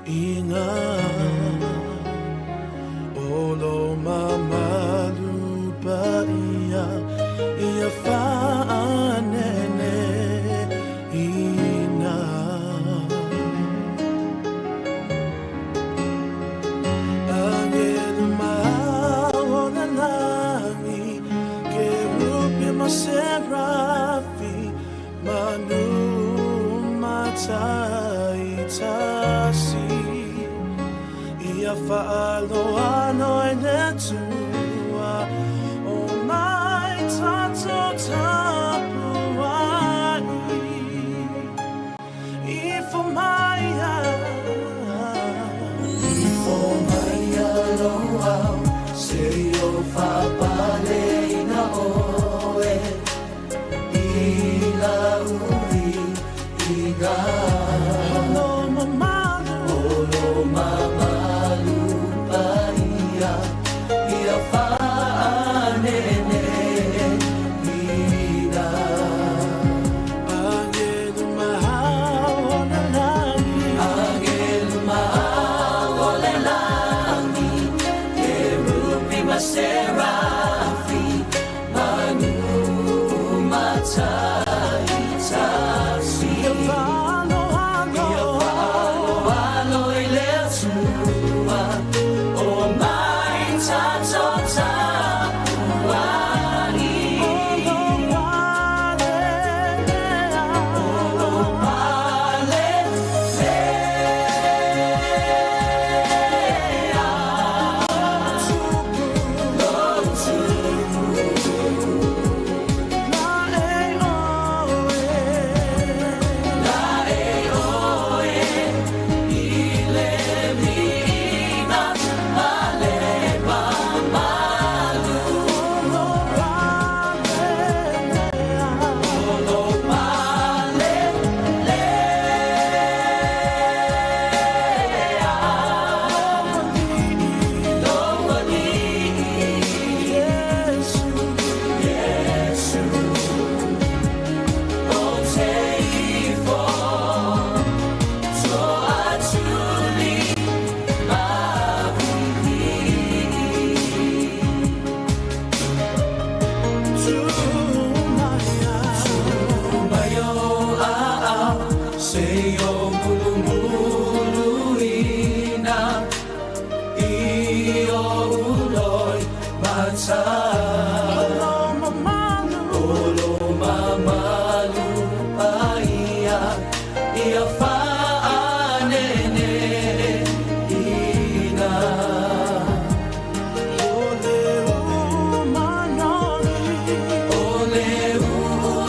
Ina. Aloalo i le Atua o mai tatou tapuai. Ifo mai Ifo mai lou ao, seia o faapaleina oe, i lau viiga. Olo mamalu, Olo mamalu paia, ia faaneeneeina. Agelu mahau o le lagi, Agelu maau o le lagi, Kerupi ma Serafi, manu mataitasi. Ia faaloalo, Ia faaloalo i le Atua, o mai tatou tapuai. Olo palelea. Olo palelea. Tupu, Lo tupu, laei oe. Laei oe, i le viiga ma le mamalu. Olo palelea. Olo palelea. Lou alii, Iesu, Iesu, o te ifo, toatuli mavivii. Tu maia. Mai o aao, seia o mulumuluina, i o uloi mata. Olo mamalu, Olo mamalu paia, ia faaneeneeina. O le umanogi. O le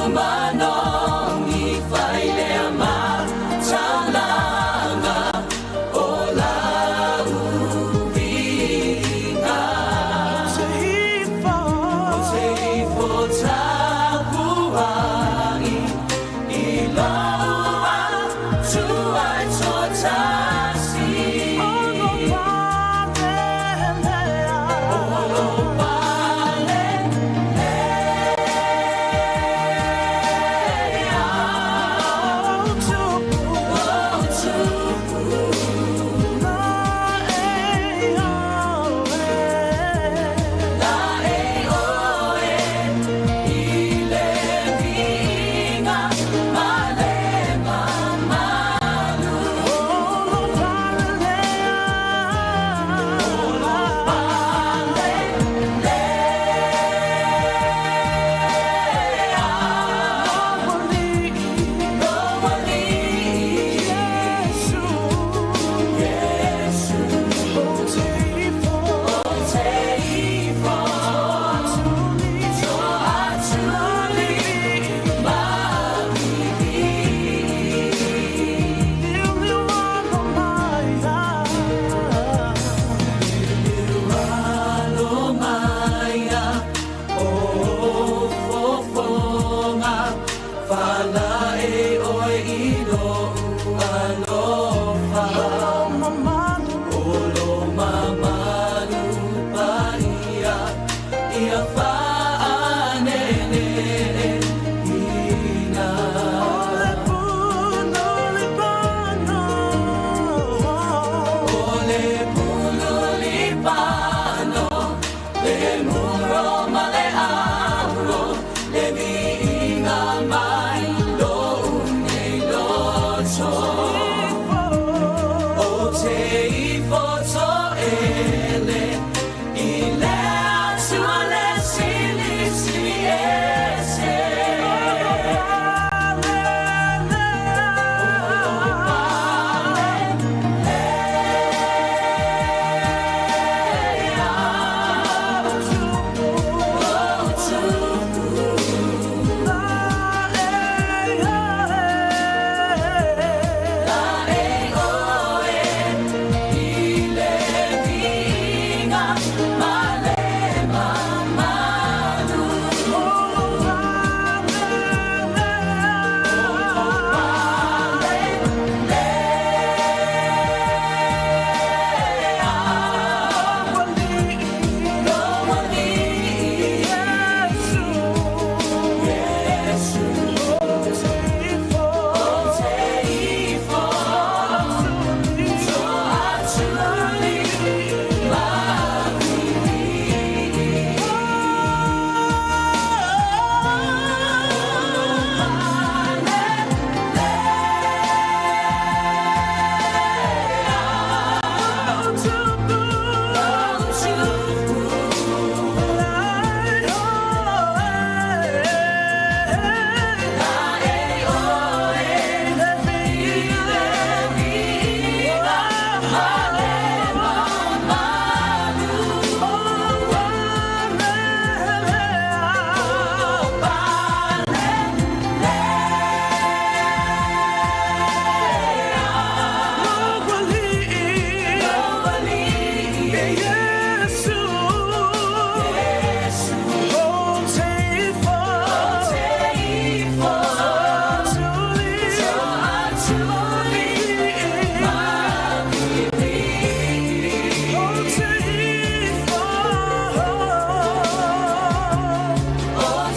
umanogi failea ma taulaga, o lau viiga. Te ifo, Yesu, O teifa, toatuli, O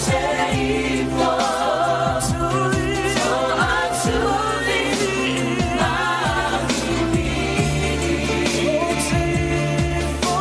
teifa, toatuli, O teifa.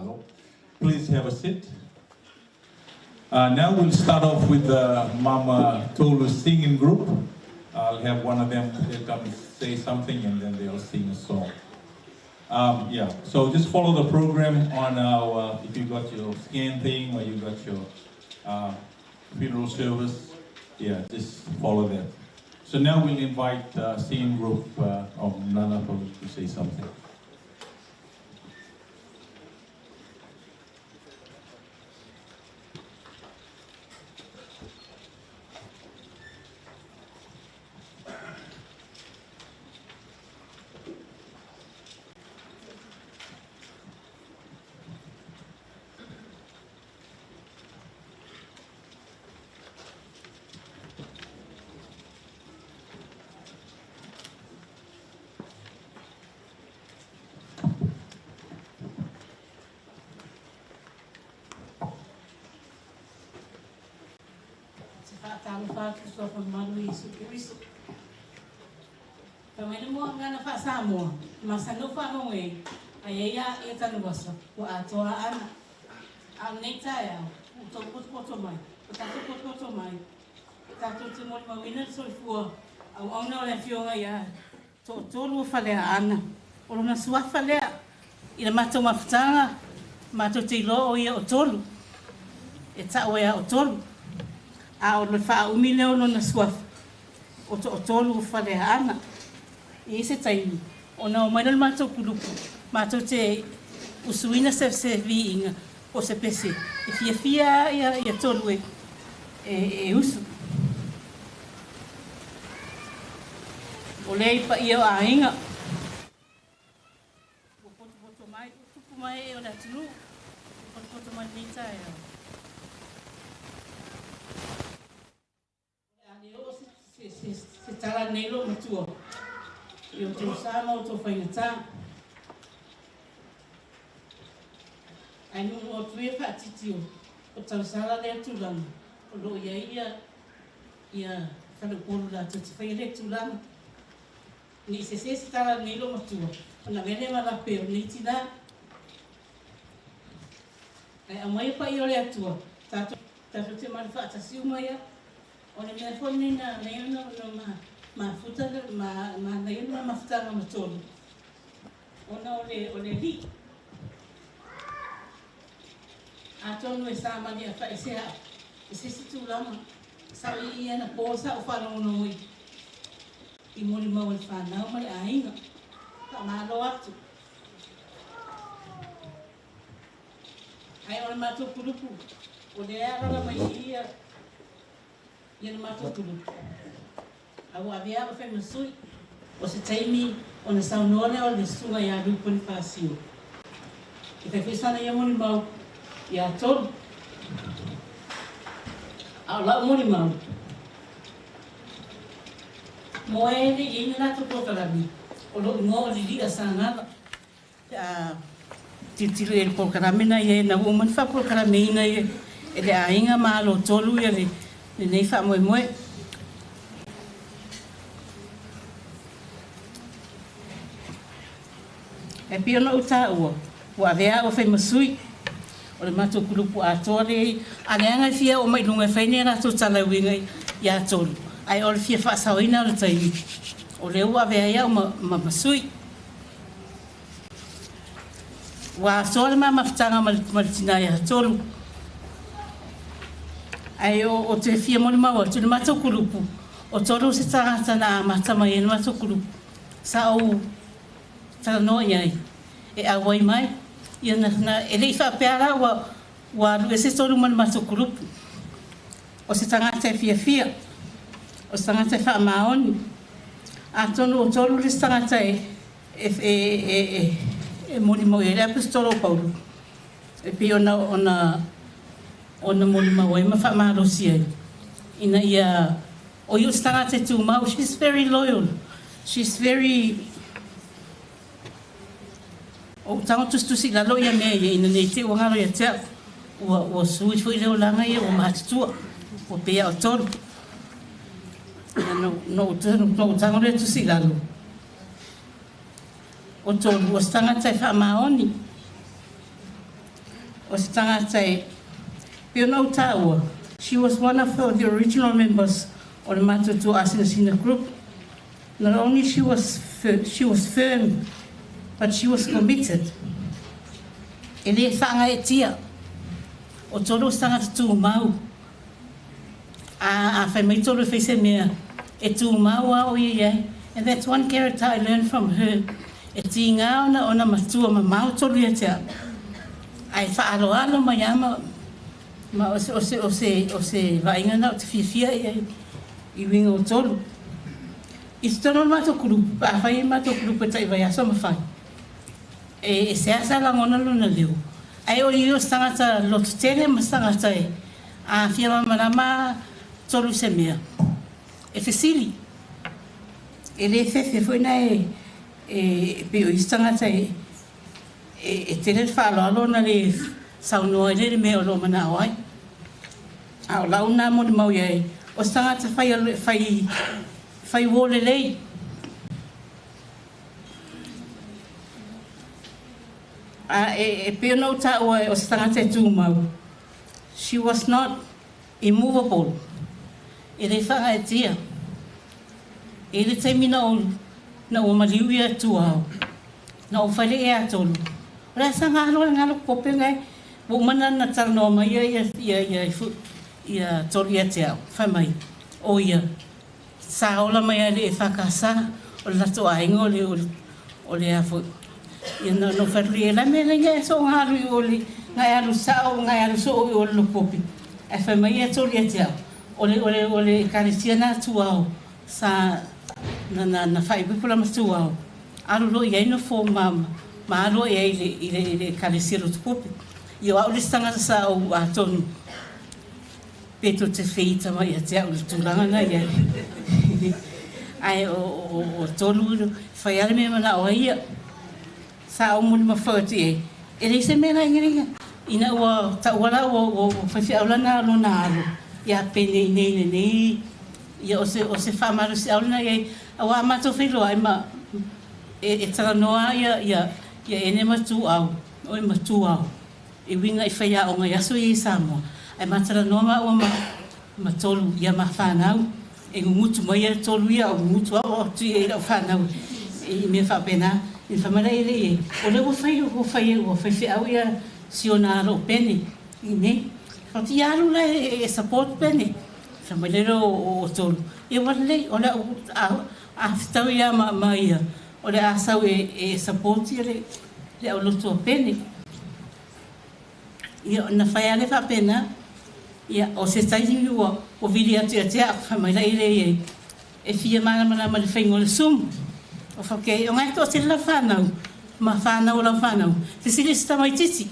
Malo. Please have a seat. Now we'll start off with the Mama Tolu singing group. I'll have one of them they'll come and say something and then they'll sing a song. Yeah, so just follow the program on our, if you got your scan thing or you got your funeral service, yeah, just follow that. So now we'll invite singing group of Nanatolu to say something. Ou te faatalofa atu i le Suafa mamalu o Iesu Keriso. Fai mai le moagana faa-Samoa, e masani ou faalogo i ai, a i ai a ia tanuasa, ua atoa aana. A o lenei taeao, ua outou potopoto mai, ua tatou potopoto mai, tatou te molimauina le soifua auauna o le Afioga ia Tootolu o Faleaana. O lona suafa lea i le matou mafutaga, matou te iloa o ia o Tolu, e ta'u ai a o Tolu. A o le faaumi lea o lona suafa, o Tootolu o Faleaana. E i ai se taimi ona omai lea o le matou kulupu, matou te usuina se se viiga po o se pese e fiafia lava ia Tolu e e usu. O lea i paia o aiga ua potopoto mai, ua tupu mai ee o le atunuu, ua potopoto mai i lenei taeao. O le a le oo se tala a lenei loomatua i outou sa ma outou faigata. Ae nuunuu atu ia faatiti o tausala lea tulaga o lo o i ai ia ia faleupolu latou te faia lea tulaga. Ne i sese se tala a lenei loomatua ona avea lea ma lape o lenei tinā. Ae aumaia paia o le Atua tatou te malu faatasi uma ia. O le mea foi lenei na ala ai ona mafuta ma manaia le ma mafutaga ma Tolu ona o le o le Alii. Atonu e samali afaese a'u i se isi tulaga, sa ou ii anapo sa ou faalogologo i i molimau a le fanau ma le aiga. Faamalo atu. Ae o le matou kulupu, o lea e alaala mai i i ia le matou kulupu. A ua avea au e fai ma sui. O se taimi ona saunoa lea o le Susuga ia Lu Ponifasio e fai foi sana ia molimau ia Tolu. A o la'u molimau, mo e le i ai ni latou polokalame, o lo'u igoa o Lili'a Sagala. Pe a tilotilo i ai i le polokalame na i ai, na ua uma ona faapolokalameina e le aiga ma alo tolu ia lenei faamoemoe. E pei ona ou taua, ua avea au e fai ma sui o le matou kulupu atoa lea, a leaga e fia oo mai i luga e fai ni a latou tala e uiga ia Tolu, ae o le fia faasaoina o le taimi, o lea ua avea ai au ma sui. Ua atoa le ma mafutaga ma le tina ia Tolu. Ae o te fia molimau atu i le matou kulupu, o Tolu se tagata na amata mai ai le matou kulupu. Sa ou talanoa i ai e auai mai. Ia na, na, e le i faapea la ua, ua alu ese Tolu ma le matou kulupu. O se tagata e fiafia, o se tagata e faamaoni. Atonu o Tolu le isi tagata e, e, e, e, e, e molimau i ai le Aposetolo o Paulo, e pei ona, ona, ona molimau ai ma faamalosi ai, ina ia, o ia o se tagata e tumau, she's very loyal, she's very, O ou tago tusitusi i lalo ia mea ia ina nei te i ua galo ia te au. Ua, ua sui foi le olaga ia ua matutua, ua pei a o Tolu. Ia no, no no ou tago lea tusi i lalo. O Tolu, o se tagata e faamaoni. O se tagata e pei ona ou taua, she was one of the original members o le matou Tuaasinasina group. Not only she was firm, but she was committed. E le faagaeetia, o Tolu o se tagata tumau. A fai mai Tolu e fai se mea, e tumau lava o ia i ai. And that's one character I learned from her. E tiga ona matua mamao Tolu ia te au, ae faaaloalo mai lava ma o se vaaiga lena ou te fiafia i ai i uiga o Tolu. I totonu o le matou kulupu, pe afai e matou kulupu e tai vaiaso ma fai, e seasea lagona lona leo, ae o ia o se tagata lototele ma se tagata e a fia malamalama Tolu i se mea, e fesili. E lē fefe foi na e pei o isi tagata e tele le faaaloalo ona le saunoa ai lea i le mea o loo manao ai. A o lau lena molimau i ai, o se tagata fai fai fai uō lelei. A e pei ona ou taua o se tagata e tumau. She was not immovable. E le faagaeetia. E i le taimi na ua maliu ia Tuao, na ou fai lea ia Tolu, o le a saga alu ai galo kope nai, ua uma ona talanoa mai ia Tolu ia te au, fai mai, o ia, sa ola mai lava i le EFKS, o le latou aiga o le a foi. Ia na ou fai atu lea, la mea lea e soga alu i o le, na e alu sao, na e alu soo i o le Lotopopi. Ae fai mai ia Tolu ia te au, o le ekalesia na Tuao, sa na faaipoipo la matua alu loa i ai nofo ma alu ai i le ekalesia Lotopopi. Ia o au le isi tagata sa ou atonu pe tou te feita mai ia te au i le tulaga na i ai. Ae o Tolu fai lava le mea manao ai ia. Sa ou molimafau atu i ai, e leai se mea laigeliga. Ina ua taua la ua faifeau lana lona alo, ia penei nei lenei, ia o se faamalosiau lena i ai. Auā a matou feiloai ma e talanoa ia ene ma Tuau, o e ma Tuau, e uiga i faiaoga i aso ia i Samoa. Ae ma talanoa maua ma Tolu ia ma fanau, e gugutu mai ia Tolu ia o gugutu au atu ia i lau fanau i mea faapena. I fai mai lea i ai, o lea ua fai feau ia si ona alo o Pene i nei. Fai ia alu la e support Pene. Fai mai lea o Tolu, ia ua lelei, o le a fetau ia ma ia, o le a sau e support ia le aulotu a Pene. Ia na fai lava le faapena, ia o se taimi ua vili atu ia te au, fai mai lea i ai, e fia malamalama i le faiga o le Zoom. O whake, o ngai toatele lau fanau, ma whanau o lau whanau. Fesili se tamaititi.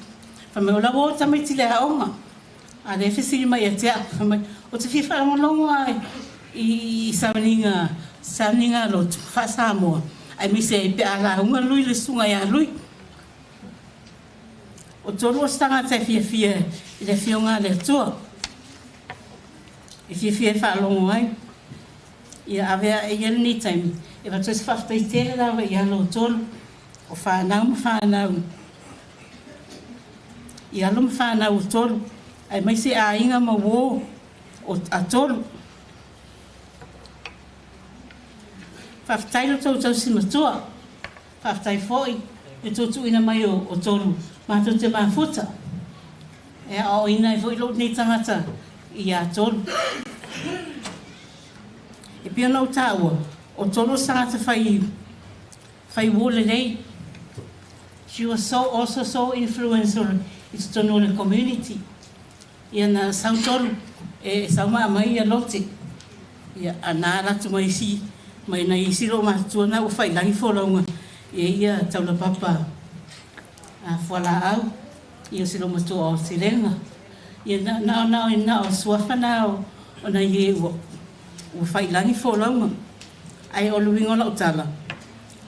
Fai mai o lau o tamaiti le aoga. A le fesili mai ia te au. Fai mai, o te fia faalogologo ai i sauniga lotu, faa-Samoa. Aemaise ai pe a lauga Lui le susuga ia Lui. O Tolu o se tagata e fiafia i le afioga a le Atua. E fiafia e faalogo ai. Ia ave ae ia lenei taimi. E avatu ai se faafetai tele lava i alo o Tolu, o fanau ma fanau. I alo ma fanau o Tolu, aemaise aiga ma uō o a Tolu. Faafetai lo tou tausi matua. Faafetai foi le tuutuuina mai o Tolu matou te mafuta. E aoaoina ai foi lou nei tagata ia Tolu. E pei ona ou taua, o Tolu o se tagata fai fai uō lelei. She was so also so influential i totonu o le community. Ia na sau Tolu e sau ma aumai ia Lote. Ia ana ala atu mai isi mai nai isi loomatutua na ua failagi folauga ia ia taulapapa a fualaau ia o se loomatua o Silega. Ia na na na o suafa na o nai e ua failagi folauga. Ae o le uiga o lau tala,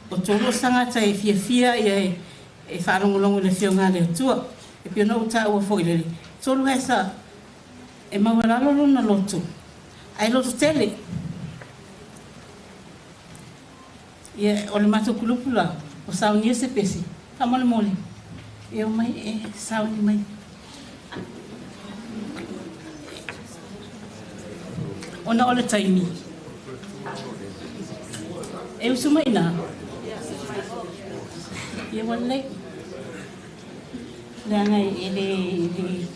o Tolu o se tagata e fiafia ia e faalogologo i le afioga a le Atua. E pei ona ou taua foi le Tolu has a e maualalo lona loto, ae loto tele. Ia o le matou kulupu la, o saunia se pese, faamolemole, e omai e sauni mai. Ona o le taimi. E usu mai ina. Ia ua lelei. Leaga e le, e le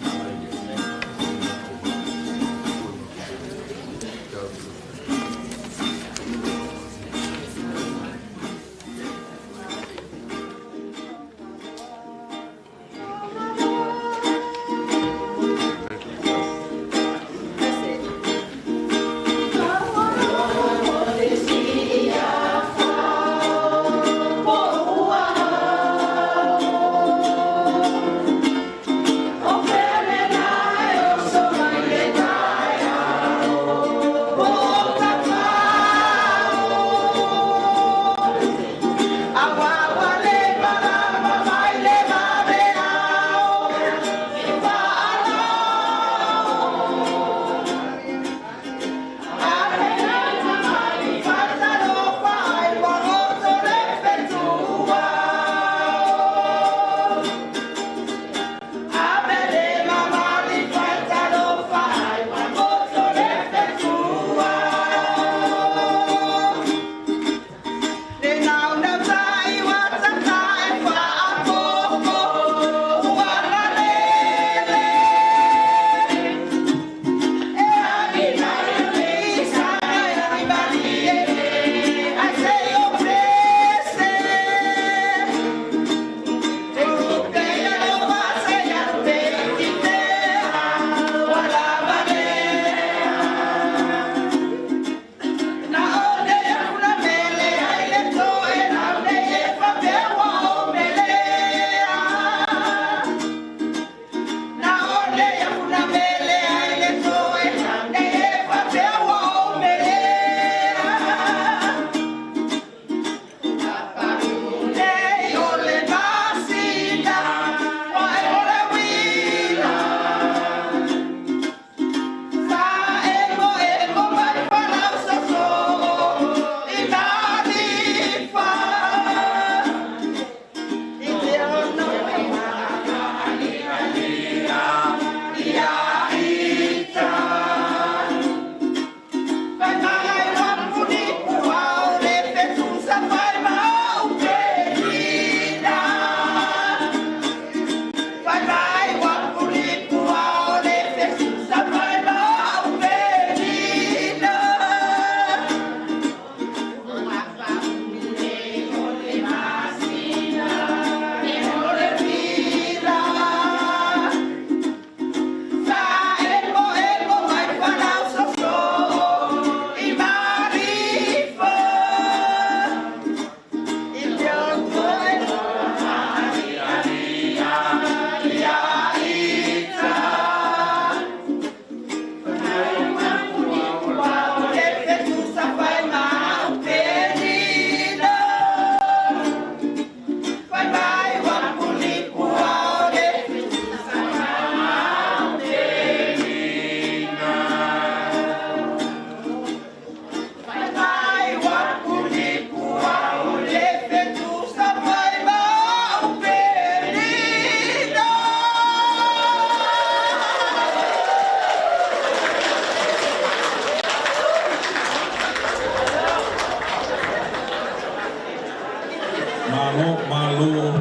Malo, malo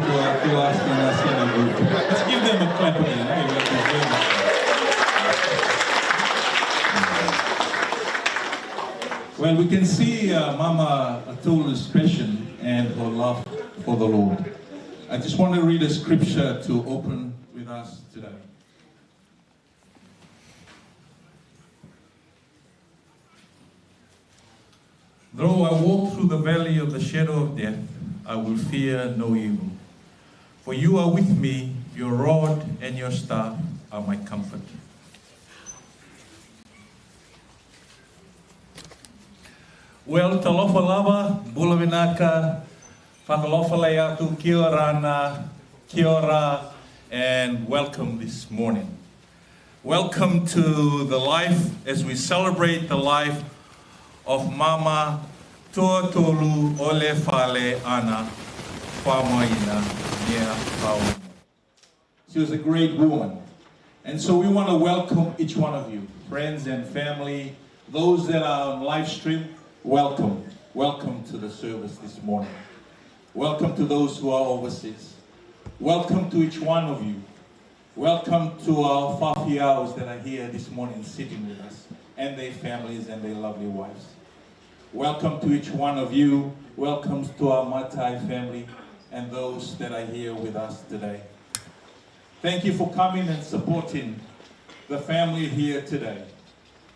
to us in our singing group. Let's give them a clap again. Eh? Well, we can see Mama Atolu's passion and her love for the Lord. I just want to read a scripture to open with us today. Though I walk through the valley of the shadow of death, I will fear no evil. For you are with me, your rod and your staff are my comfort. Well, talofa lava, bulavinaka, whakalofa leiatu, kia orana, kia ora, and welcome this morning. Welcome to the life as we celebrate the life of Mama Tuatolu Olefale Ana Faumuina Nea Faumuina. She was a great woman. And so we want to welcome each one of you, friends and family, Those that are on live stream, welcome. Welcome to the service this morning. Welcome to those who are overseas. Welcome to each one of you. Welcome to our fafiaus that are here this morning sitting with us, and their families and their lovely wives. Welcome to each one of you. Welcome to our Matai family and those that are here with us today. Thank you for coming and supporting the family here today.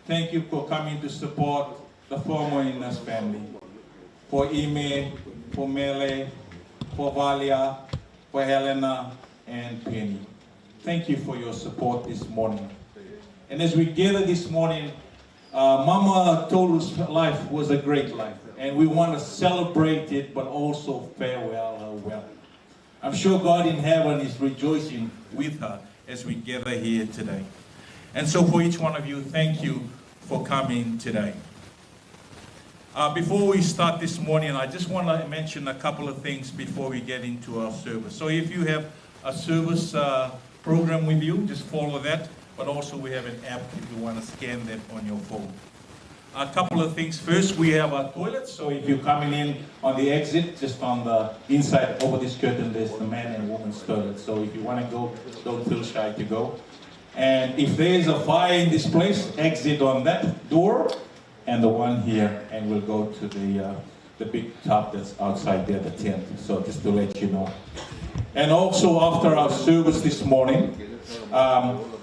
Thank you for coming to support the Faumuina's family, for Ime, for Mele, for Valia, for Helena, and Penny. Thank you for your support this morning. And as we gather this morning, Mama Tolu's life was a great life, and we want to celebrate it, but also farewell her well. I'm sure God in heaven is rejoicing with her as we gather here today. And so for each one of you, thank you for coming today. Before we start this morning, I just want to mention a couple of things before we get into our service. So if you have a service program with you, just follow that. But also we have an app if you want to scan that on your phone. A couple of things. First, we have our toilets. So if you're coming in on the exit, just on the inside over this curtain, there's the man and woman's toilet. So if you want to go, don't feel shy to go. And if there's a fire in this place, exit on that door and the one here, and we'll go to the big top that's outside there, the tent. So just to let you know. And also after our service this morning,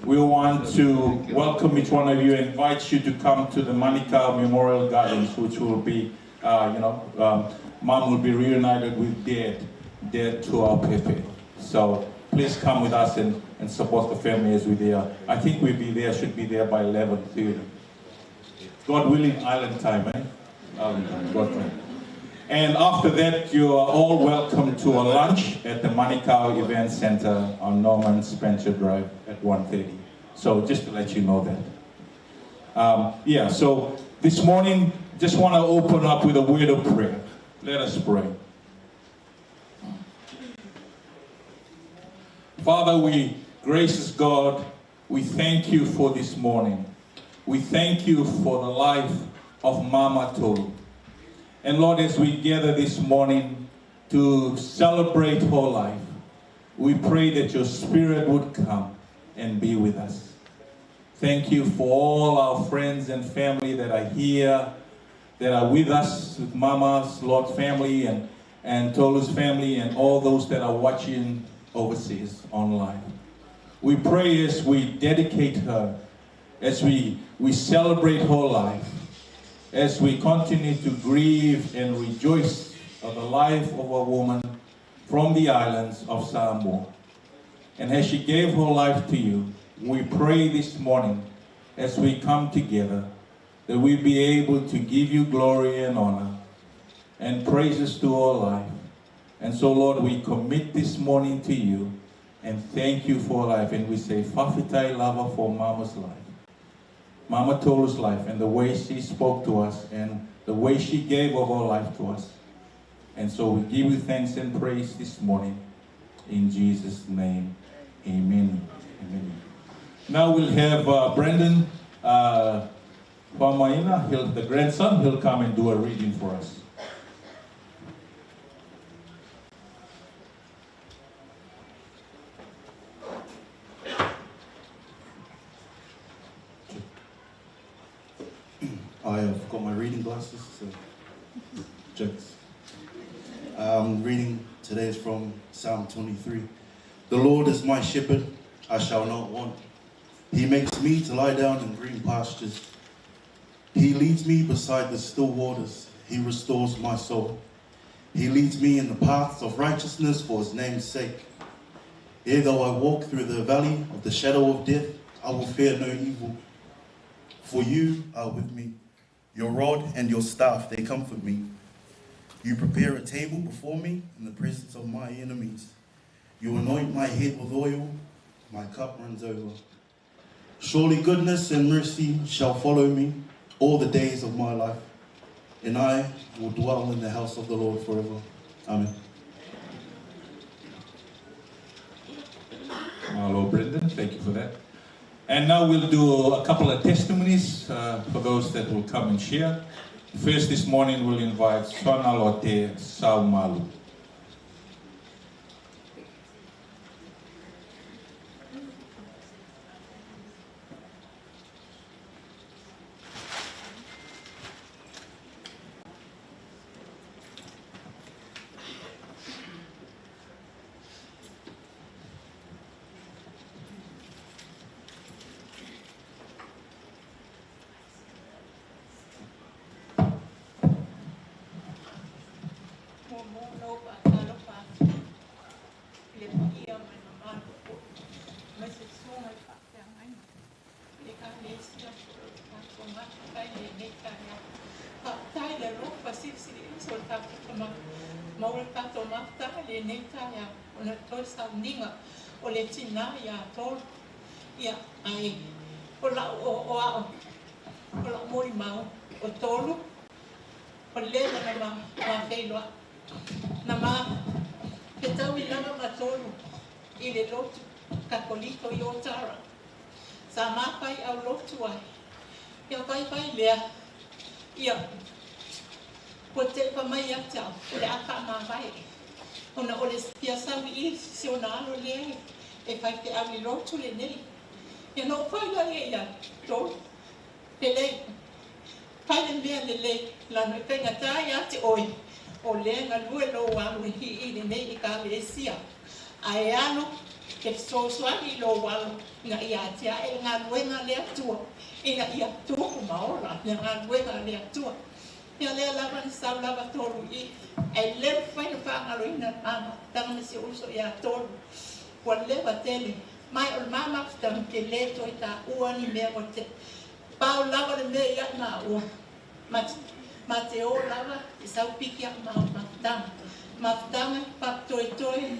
we want to welcome each one of you, invite you to come to the Manukau Memorial Gardens, which will be, Mom will be reunited with Dad to our Pepe. So please come with us and support the family as we're there. I think we'll be there, should be there by 11:30. God willing, island time, eh? Island time, God willing. And after that, you are all welcome to a lunch at the Manukau Event Center on Norman Spencer Drive at 1:30. So just to let you know that. So this morning, just want to open up with a word of prayer. Let us pray. Father, we, gracious God, we thank you for this morning. We thank you for the life of Mama Tolu. And Lord, as we gather this morning to celebrate her life, we pray that your spirit would come and be with us. Thank you for all our friends and family that are here, that are with us, with Mama's, Lord, family and Tolu's family, and all those that are watching overseas online. We pray as we dedicate her, as we celebrate her life, as we continue to grieve and rejoice of the life of a woman from the islands of Samoa. And as she gave her life to you, we pray this morning as we come together that we be able to give you glory and honor and praises to her life. And so, Lord, we commit this morning to you and thank you for life. And we say, Fafitai lava for Mama's life. Mama Tolu's life and the way she spoke to us and the way she gave of her life to us. And so we give you thanks and praise this morning. In Jesus' name, amen. Amen. Now we'll have Brendan Faumuina, the grandson, he'll come and do a reading for us. I have got my reading glasses, so jokes. Reading today is from Psalm 23. The Lord is my shepherd, I shall not want. He makes me to lie down in green pastures. He leads me beside the still waters. He restores my soul. He leads me in the paths of righteousness for his name's sake. Yea, though I walk through the valley of the shadow of death, I will fear no evil. For you are with me. Your rod and your staff, they comfort me. You prepare a table before me in the presence of my enemies. You anoint my head with oil, my cup runs over. Surely goodness and mercy shall follow me all the days of my life, and I will dwell in the house of the Lord forever. Amen. Hello, Brendan. Thank you for that. And now we'll do a couple of testimonies for those that will come and share. First this morning we'll invite Sonalote Saumalu. O le tina ia tolu ia ai o la o a o la moli mau o tolu o le na ma feiloa na ma te tau i lava ma tolu i le lotu kakolito i Otara sa mafai au lotu ai ia fai fai lea ia ko te pa mai ia te o le aka mavai ona o le fia sau i se ona alo lea e fai te au i lotu le nei. Ia no fai la ia tolu. Te lei, fai le mea le lei, lano e whainga tā ia te oi, o lea ngā lue lo alu i hi i le nei i ka le sia. A e alo, te sosoani lo walo, ngā ia tia e ngā lue ngā lea tua, i ngā ia tuku maola, ngā lue ngā lea tua. Ia lea lava ni sau lava tolu i, e le whai na whaangalo ina ama, tanga si uso ia tolu. Ua lewa tele, mai o le mamafutaga ke lē toe taʻua ni mea ua te pao lava le mea iaʻu maua ma te ō lava e saupiki aʻu mafutaga mafutaga papatoetoe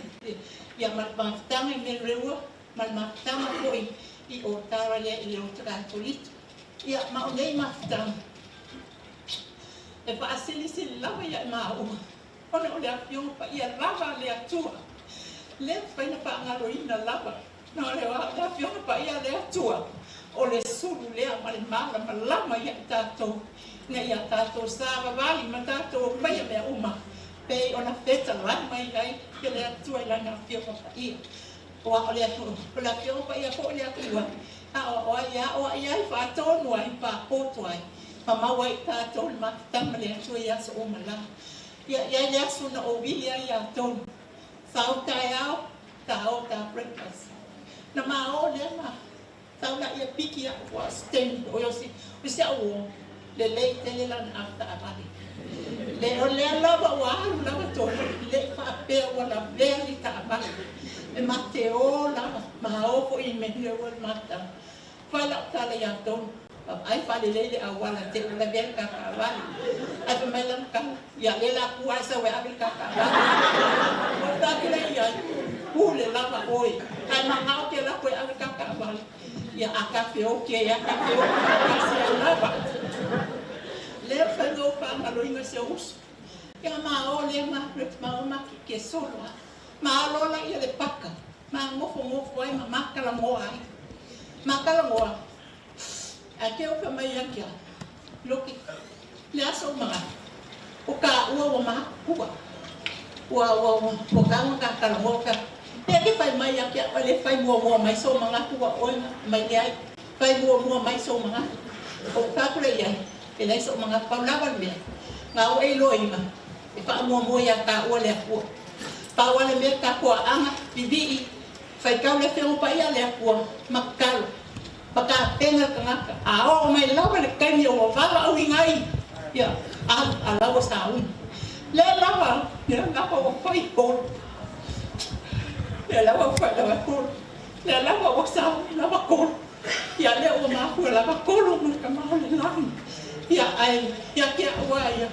ia ma le mafutaga i meleua ma le mafutaga foʻi i Otara lea i le Otakatolito ia ma o nei mafutaga e faasilisili lava iaʻu maua ona o le afioga paia lava le Atua le faina faagaloina lava na le afioga paia le Atua o le sulu lea ma le malamalama ia i tatou na ia tatou savavali ma tatou faia mea uma pei ona fetalai mai ai ke le Atua i lana afioga paia o a o le afioga paia foʻi le Atua a o ai o ai ai faatonu ai faapoto ai famaua ai tatou le mafutaga le Atua i aso uma la ia ia le aso na ou vili ai ia tonu sau taeao ta o ta breakfast na ma o lea ma sau la ia piki ia ua stand o yosi o se au le lei tele lana afta avali le o lea lava ua alu lava tolu le faapea ua lavea li taavale e ma te o lava ma o foʻi i me ua le mafutaga fai lau tala iā tonu ai faalelei le auala te ua lavea le kakaavale ai fa mai lana kala ia le la ku ai sau e ave le kakaavale o takile ia pule lava oi ai mangao ke la koe ave le kakaavale ia a kafe o ke ia kafe o kasi ai lava lea faiga o faagaloina se uso ia ma o lea ma ma o ma ke solo ma alola ia le paka ma gofogofo ai ma makalagoa ai makalagoa a ke o mai ia kia loki le aso maga o ka ua ua makua ua ua ua ka ua ka kalagoa ka pe ke fai mai ia kia le fai mua mua mai so maga ua oi mai le ai fai mua mua mai so maga o ka kule ia e le so maga pau lava le mea ngā o e lo ima e wha mua mua ia ka ua le akua pau ale mea ka kua anga vivi fai kau le whiongo pa ia le akua makalo paka penga kangaka a o mai lava le kaimi o wawa au ingai ia a lawa sa ui le lava le lava o fai kolo le lava fai lava kolo le lava o sa ui lava kolo ia le o mahua lava kolo ma ka maho le lani ia ai ia kia ua ia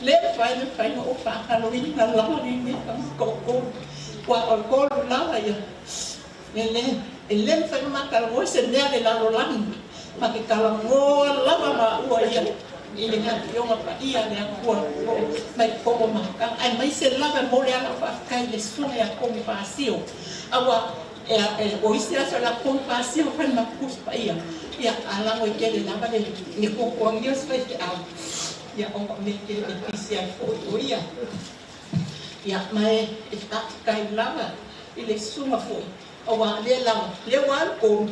le fai le fai o whakaloina lava ni ni ka koko ua o kolo lava ia le le e le fai ma kalagoa se mea le lalolagi ma ke kalagoa lava ma ua ia i le afioga paia le Akua mai popo makakaga ae mai se lava mo le ala faafetai le susuga ia komi faasio aua E o isi aso la kompasi o fai ma kuspa ia. Ia alago i kele lava le le kokoagia se faifeau. Ia ona o mea tele e pisi ai foʻi o ia. Ia ma e e faafetai lava i le susuga foʻi auā lea lava lea ua alu kolu.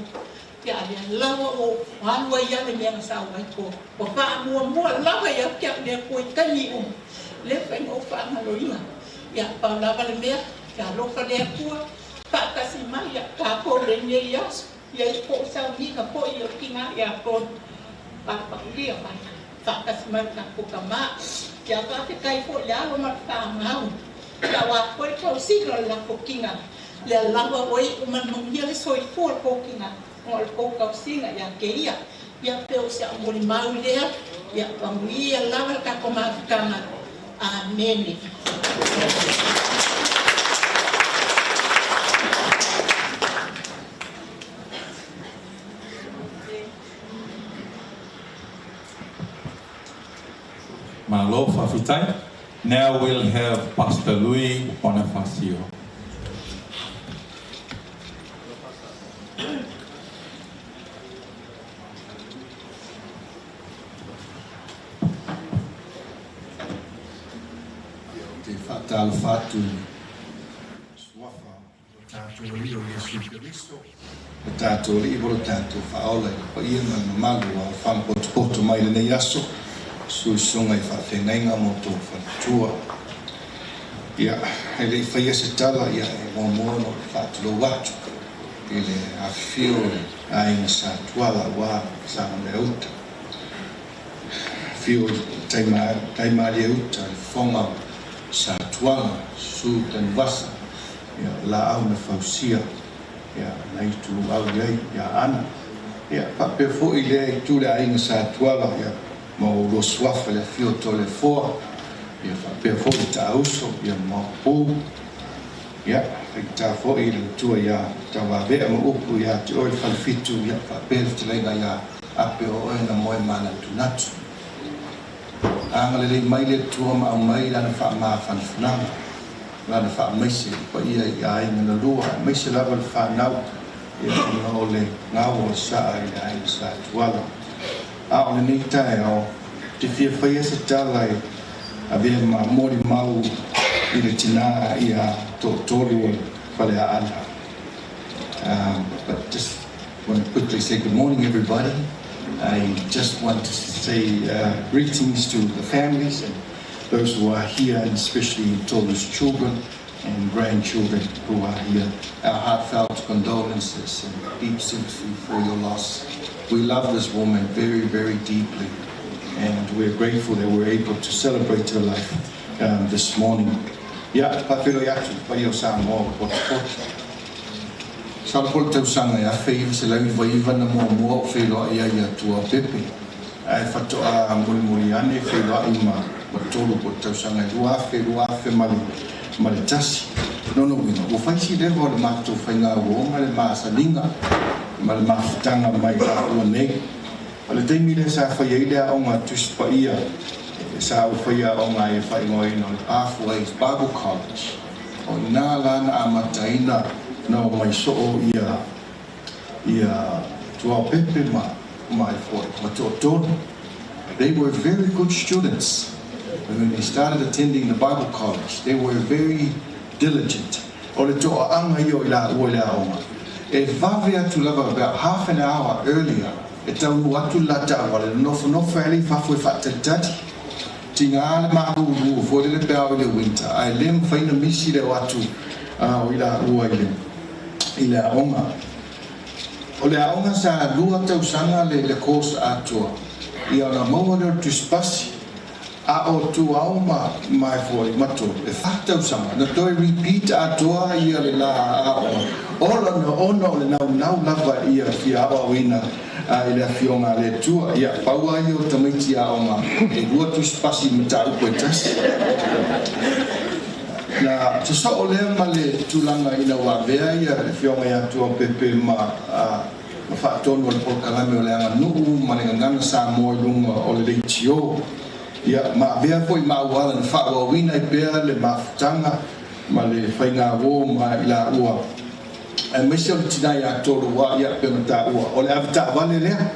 Ia a lea lava ua alu ai a le mea na sao ai ko. Ua faamuamua lava ia te au le Atua i taimi uma. Le mafai ona ou faagaloina. Ia pau lava le mea, ia alofa le Atua faatasi mai ia tatou lenei aso. Ia i po o sauniga foʻi o tina ia tolu. Papalia mai faatasi mai le tatou tamā. Ia faafetai foʻi le alo ma le fanau. Ia auā foi le tausiga o le latou tina. Lea lava ua iu ma le manuia le soifua o le tou tina ona o le tou tausiga ia te ia. Ia pe o se au molimau lea, ia pamuia lava le tatou mafutaga. Amene. Malo faafetai. Now we'll have Pastor Louis Bonifacio. Ou te faatalofa atu i le suafa o lo tatou Alii o Iesu Keriso, lo tatou Alii ma lo tatou Faaola i le paia ma le mamalu o alofaga potopoto mai i lenei aso, suisuga i faafeagaiga ma outou faletua. Ia, e le i faia se tala, ia, e muamua ona ou faatulou atu i le afifio o le aiga Sa Tuala aua Sagaleuta. Afio i Taimalieuta, le fofoga o Sa Tuala, Susu Tanuvasa, ia, o laau na fausia, ia, nai tuluau i ai ia Ana. Ia, faapea foi lea itu le aiga Sa Tuala, ia, ma o lua suafa le afio o Toleafoa, ia, faapea foi le Taauso, ia, ma Maopu. Ia, faigata foi i le matua ia Tauavea ma upu ia te oe le Falefitu, ia, faapea le fetalaiga ia Ape o oe na moe manatunatu. Agalelei mai le Atua ma aumai Lana faamafanafanaga, Lana faamaise i le paia i aiga na lua, aemaise lava le fanau, ia, ona o le gau o le saa i le aiga Sa Tuala. A o lenei taeao, ou te fia faia se tala e avea ma molimau i le tinā ia toatolu o le Faleaana. But just want to quickly say good morning, everybody. I just want to say greetings to the families and those who are here, and especially Tolu's children and grandchildren who are here. Our heartfelt condolences and deep sympathy for your loss. We love this woman very, very deeply, and we're grateful that we're able to celebrate her life this morning. Ia, faafeiloai atu i le paia o Samoa ua potopoto. Masalo po o le tausaga e 1999 na muamua ou feiloai ai ia Tuaopepe, ae faatoa mulimuli ane feiloai ma ma Tolu po o le tausaga e 2000, 2001. Lona uiga, ua fai si leva o le matou faiga uo ma le masaniga ma le mafutaga mai laua nei. O le taimi lea sa fai ai le aoga a Tusi Paia, sa ou faia aoga ai e faaigoaina o le Pathways Bible College. O i ina la na amataina na omai soo ia ia Tuaopepe ma ma e foi ma toatolu. They were very good students. When they started attending the Bible college, they were very diligent. O le toaaga ia o i laua i le aoga, e vave atu lava about half an hour earlier, e taunuu atu le la taavale, na nofonofo ai le i fafo e faatalitali. Tiga le malulu foi lele pe a oo i le winter, ae le mafai ona misi le o atu o i laua i le i le aoga. O le aoga sa lua tausaga le le course atoa, ia ona maua lea o le tusipasi, a o Tuao ma ma e foi ma Tolu e fa tausaga na toe repeat atoa ia le la aoga ola na ona o le naunau lava ia fia aoaoina i le Afioga a le Atua. Ia, pau lava ia o tamaiti aoga e lua tusipasi i mataupu e tasi. Na sosoo lea ma le tulaga ina ua avea ia le Afioga ia Tuaopepe ma ma faatonu o le polokalame o le aganuu ma le gagana Samoa i luga o le leitio. Ia, ma avea foi ma auala na faaauauina ai pea le mafutaga ma le faigauo ma i laua. Aemaise o le tinā ia Tolu ua ia pe ona taua o le avetaavale lea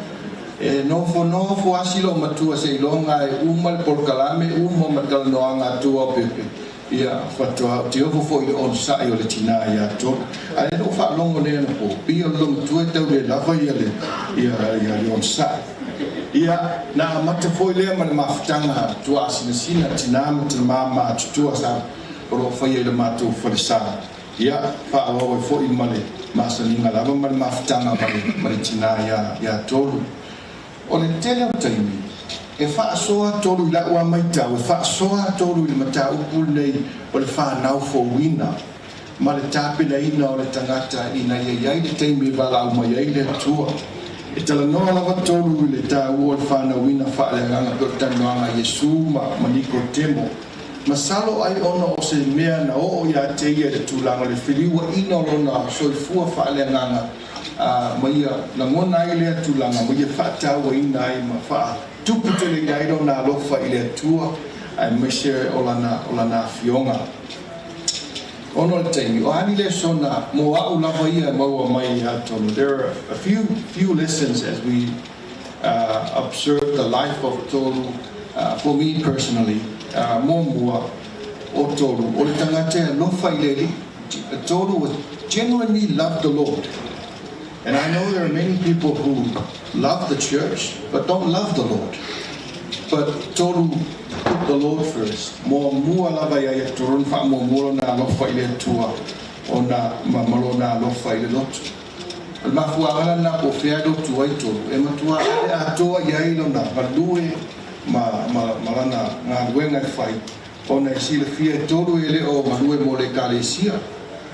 e nofonofo asi loo matua seiloga e uma le polokalame uma ma talanoaga atua o pepe ia faatoa ou te ofo foʻi le onosaʻi o le tinā iā Tolu ae lea ou faalogo nei anapo pei o le lomatua e tau lē lava ia le ia ia le onosaʻi ia na amata foi lea ma le mafutaga tuaasinasina tinā ma tamā matutua sa o loo faia i le matou falesā ia faaauau ai foʻi ma le masaniga lava ma le mafutaga ma le tinā iā Tolu. O le tele o taimi e faasoa Tolu i la'u a maitau e faasoa Tolu i le mataupu lenei o le fanau fouina ma le tapenaina o le tagata ina ia i ai le taimi e valaau mai ai le Atua. E talanoa lava Tolu i le taua o le fanauina faaleagaga pei o le talanoaga a Iesu ma Nikotemo. Masalo ai ona o se mea na oo iā te ia i le tulaga o le feliuaʻina o lona soifua faaleagaga ma ia lagona ai lea tulaga ma ia faatauaina ai ma faatuputeleina ai lona alofa i le Atua aemaise o lana afioga. Ona o le taimi, o a ni lesona mo aʻu lava ia e maua mai iā Tolu? There are a few lessons as we observe the life of Tolu for me personally. Muamua, o Tolu, o le tagata e alofa i le Alii. Tolu was genuinely loved the Lord. And I know there are many people who love the church but don't love the Lord. But Tolu put the Lord first. Muamua lava ia ia Tolu na faamuamua lona alofa i le Atua ona ma lona alofa i le lotu. O le mafuaaga lena po o fea e lotu ai Tolu, e matua ale atoa i ai lona galue ma lana galuega e fai, ona e silafia e Tolu e le o galue mo le Ekalesia,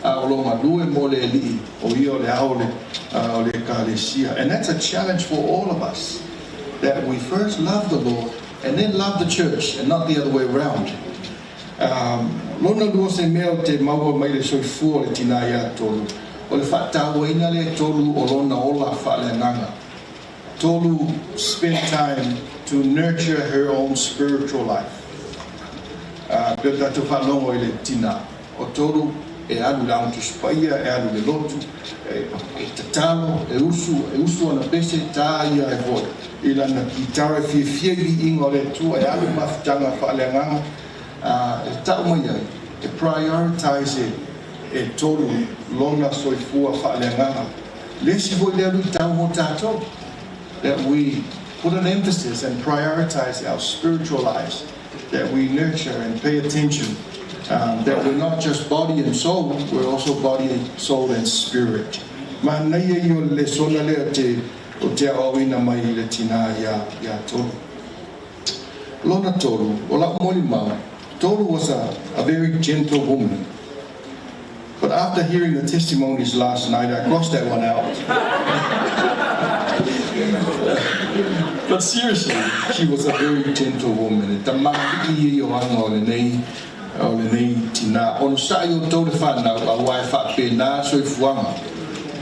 a o lo galue mo le Alii, o ia o le ao o le Ekalesia. And that's a challenge for all of us, that we first love the Lord and then love the church and not the other way round. Lona lua o se mea o te maua mai le soifua o le tinā iā Tolu, o le faatauaina lea e Tolu o lona ola faaleagaga. Tolu spent time to nurture her own spiritual life. Pei o tatou faalogo i le tinā o Tolu e alu i le Aga Tusi Paia, e alu i le lotu, e tatalo, e usu, e usu ana pese, tā ia e foi i lana kitara e fiafia i viiga o le Atua, e alu i mafutaga faaleagaga, e ta'u mai ai, e prioritize e Tolu lona soifua faaleagaga. Le isi foi lea luitau mo tatou, that we put an emphasis and prioritize our spiritual lives, that we nurture and pay attention, that we're not just body and soul, we're also body, soul and spirit. Manaia ia o le lesona lea o te aoaoina mai i le tinā iā Tolu. Lona tolu, o la'u molimau, Tolu was a very gentle woman. But after hearing the testimonies last night, I crossed that one out. But seriously, she was a very gentle woman. E tamalii ia i o aga o lenei o lenei tinā. Onosaʻi outou le fanau, auā e faapena soifuaga.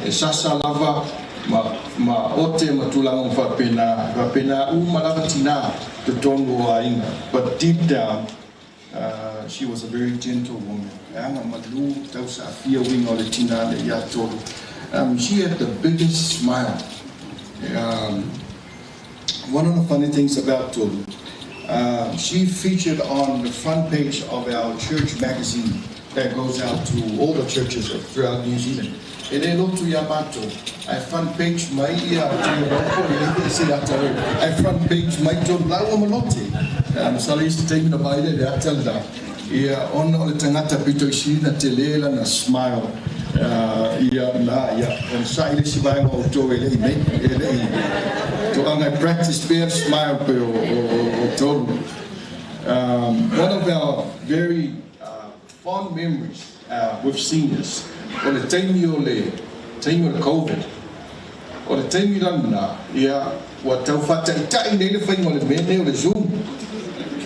E sasa lava ma ma ote ma tulaga uma faapena, e faapena uma lava tinā totonu o aiga. But deep down, she was a very gentle woman. E aga malū tausaafia uiga o le tinā lea iā Tolu. She had the biggest smile. One of the funny things about Tolu, she featured on the front page of our church magazine that goes out to all the churches throughout New Zealand. E le lotu iā matou, ae front page mai ia Tuiaropo i le ese ata reo, ae front page mai Tolu lāua ma Lote. Masalo i isi taimi ona vaai lea i le ata lena, ia ona o le tagata pito i sili ona tele lana smile ia na, ia onosai le isi vaega o outou e le i nei, e le i toaga e practice pea le smile pei o Tolu. One of our very fond memories with seniors, o le taimi o le taimi o le Covid. O le taimi lana, ia, ua tau faataʻitaʻi nei le faiga o le mea nei o le Zoom.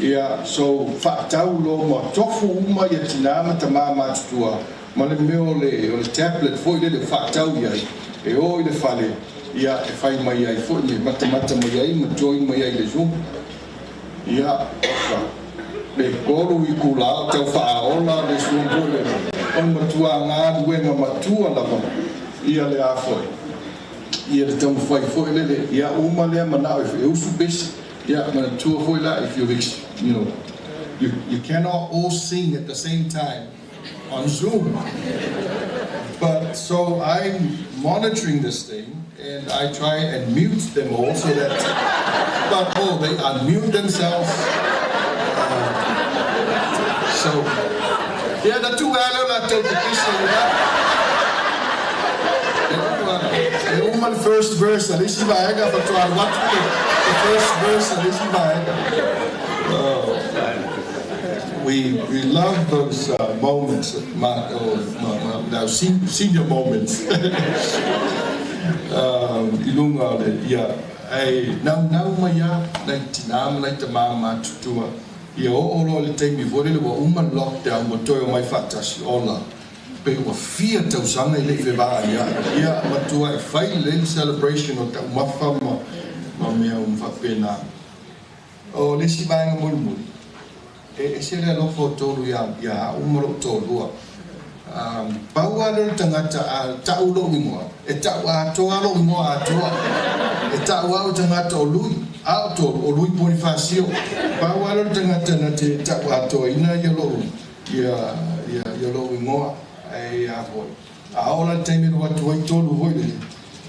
Ia, so faatau loa ma tofu uma ia tinā ma tamā matutua ma le mea o le o le tablet foi lele o faatau i ai, e o i le fale, ia, e fai mai ai foi me matamata mai ai ma join mai ai i le Zoom. Ia, oka, le 3 itulā o tau faaola le Zoom foi lele, o le matua galuega matua lava. Ia le a foi. Ia le taumafai foi lele, ia uma lea manao e usu pesi, ia manatua foi la, if you know, you cannot all sing at the same time on Zoom. But so I'm monitoring this thing, and I try and mute them all so that, but oh, they unmute themselves. So, yeah, the two alo la tau te pisa, E uma le first verse, a le isi vaega faatoa alu atu the first verse a le isi vaega. Oh, we love those moments, now senior moments. I luga o le, ia, ai naunau mai a nai tinā ma nai tamā matutua. Ia oo loa le taimi foi lele ua uma le lockdown ua toe omai faatasi ola. Pe ua fia tausaga i le'i fevaai ai. Ia matua e fai lelei le celebration o taumafa ma mea uma faapena. O le isi vaega mulimuli, e ese le alofa o Tolu ia a'u ma lo'u toalua. Pau lava lea o le tagata a ta'u lo'u igoa, e ta'u atoa lo'u igoa atoa. E ta'u a'u tagata o Lui, a o Tolu, o Lui Ponifasio. Pau lava lea o le tagata na te ta'u atoaina ia lo'u ia lo'u igoa ae a foi. A oo la le taimi e alu atu ai Tolu foi lele,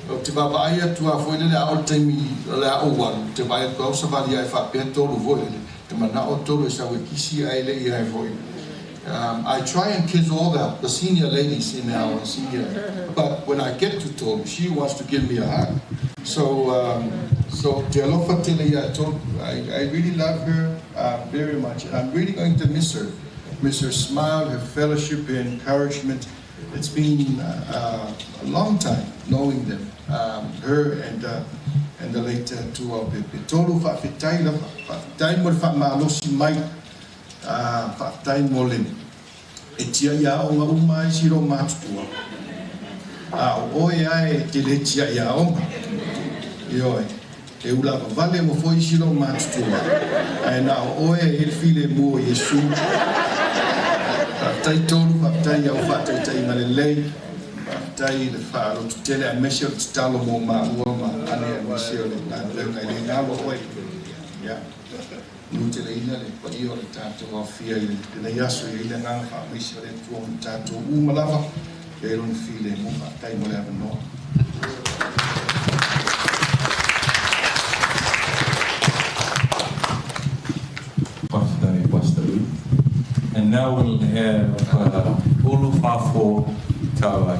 ou te vaavaai atu lava foi lele a oo le taimi o le a ou alu, ou te vaai atu lava ua savali ae faapea Tolu foi lele, te mana'o Tolu e sau e kisi ae le'i ae foi. I try and kiss all the senior ladies in our senior, but when I get to Tolu, she wants to give me a hug. So te alofa tele ia Tolu. I really love her very much, and I'm really going to miss her. Miss her smile, her fellowship, her encouragement. It's been a long time knowing them, her and the late Tuaopepe. Tolu faafetai lava, faafetai mo le faamalosi mai, faafetai mo le e tia'i aoga uma ai si lou matutua. A o oe ae e te le tia'i aoga. Ioe, e ulavavale uma foi isi lou matutua. Ae na o oe e i ai le filemu o Iesu. Faafetai Tolu, faafetai i au faataitaiga lelei, faafetai i le faalototele aemaise o le tatalo mo maua ma Ane aemaise o le galuega e le galo oe. Ia, nuteleina le paia o le tatou aofia i lenei aso e i ai le agaga faamaise o le Atua ma tatou uma lava, ia i ai lona filemu. Faafetai mo le avanoa. Faafetai, Pastor Lui. And now we'll have Ulu Fafo Tauai.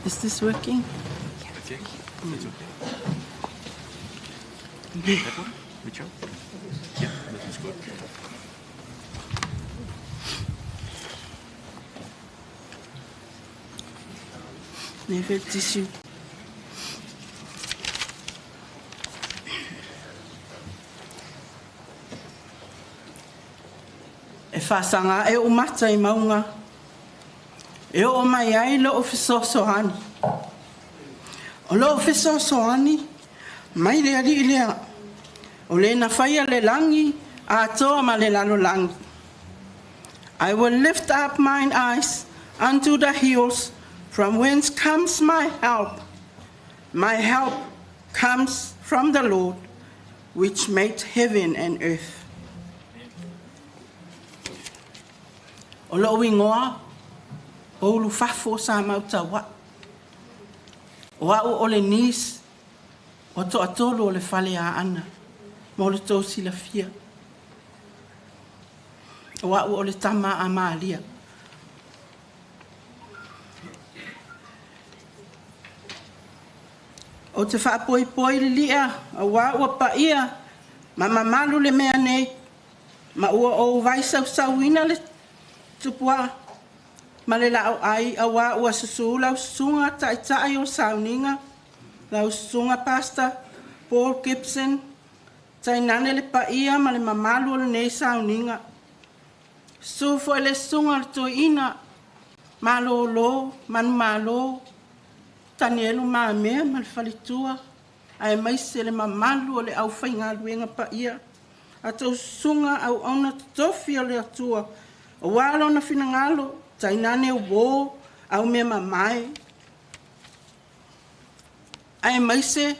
Is this working? Okay. It's okay. That one? Which one? Yeah, that is good. Never tissue. E faasaga ae ou mata i mauga, e oo mai ai lo'u fesoasoani. O lo'u fesoasoani mai le Alii lea, o le na faia le lagi atoa ma le lalolagi. I will lift up mine eyes unto the hills, from whence comes my help. My help comes from the Lord, which made heaven and earth. O lo'u igoa, o Ulufafo sa Mautaua'i. O a'u o le niece o toatolu o le fale Aana mo le tou silafia. O a'u o le tama a Malia. Ou te faapoipoi lili'a auā ua paia ma mamalu le mea nei, ma ua ou vaisausauina le tupuaa ma le laauai auā ua susū lau susuga taʻitaʻi o sauniga, lau susuga Pastor Paul Gibson, tainane le paia ma le mamalu o lenei sauniga. Susu foi le susuga o le toeaina malolo manumalo Tanielu Mamea ma le faletua, aemaise le mamalu o le aufaigaluega paia, a outou susuga auauna totofi a le Atua, aua Lona finagalo, tainane uō, aumeamamae, aemaise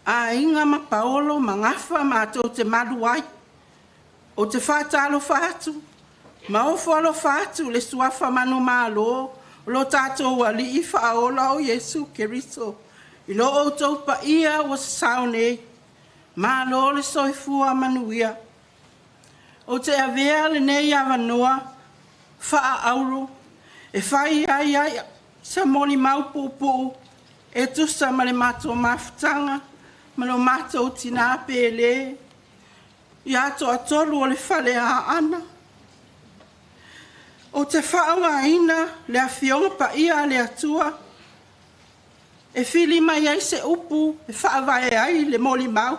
aiga ma paolo ma gafa matou te malu ai. Ou te faatalofa atu ma ofo alofa atu i le suafa manumalo o lo tatou Alii Faaola o Iesu Keriso i lo outou paia ua sasao nei, malo le soifua manuia. Ou te avea lenei avanoa faaauro e fai ai se molimau puupuu e tusa ma le matou mafutaga ma lo matou tina pele ia Toatolu o le Faleaana. Ou te faaaogaina le Afioga Paia a le Atua e fili mai ai se upu e faavae ai le molimau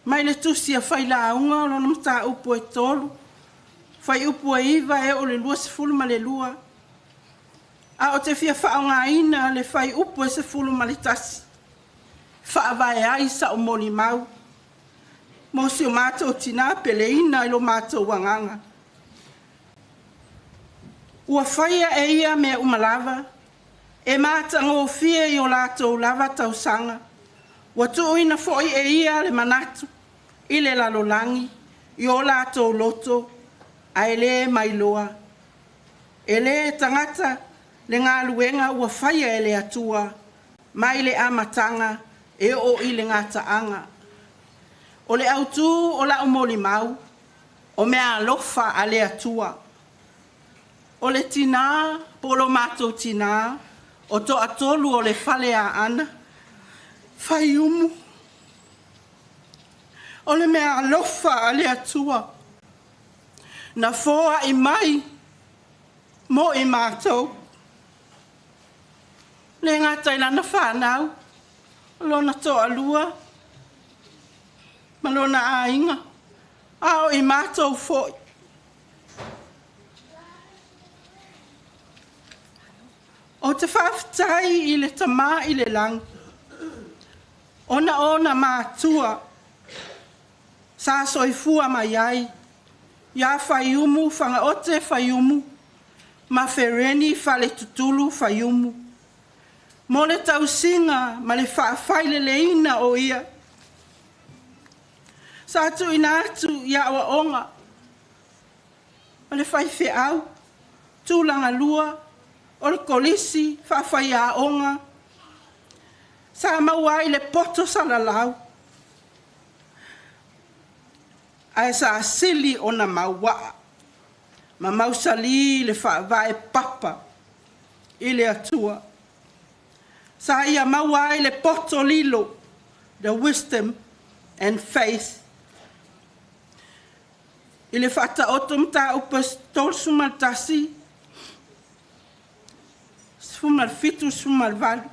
mai le Tusi a Failauga lona Mataupu e 3, fuaiupu e 9 e oo i le 22, ae ou te fia faaaogaina le fuaiupu e 11 e faavae ai sau molimau mo si o matou tina peleina i lo matou agaga. Ua faia e ia mea uma lava, e matagofie i o latou lava tausaga, ua tuuina foi e ia le manatu i le lalolagi i o latou loto, ae le mailoa e le tagata le galuega ua faia e le Atua mai le amataga e oo i le gataaga. O le autu o lau molimau, o meaalofa a le Atua. O le tina po o lo matou tina, o Toatolu o le Faleaana, Faiumu, o le meaalofa a le Atua na foai mai mo i matou. E le gata i lana fanau, o lona toalua ma lona aiga, a o i matou foi. Ou te faafetai i le Tama i le lagi, ona o ona matua sa soifua mai ai ia Faiumu Fagaote Faiumu ma Fereni Faletutulu Faiumu, mo le tausiga ma le faafaileleina o ia. Sa tuuina atu i aoaoga a le faifeau, tulagalua, o le kolisi faafaiaoga, sa maua ai le poto salalau, ae sa sili ona maua ma mausali le faavae papa i le Atua. Sa ia maua ai le poto lilo, the wisdom and faith. I le Faataoto Mataupu 31, 17, 18,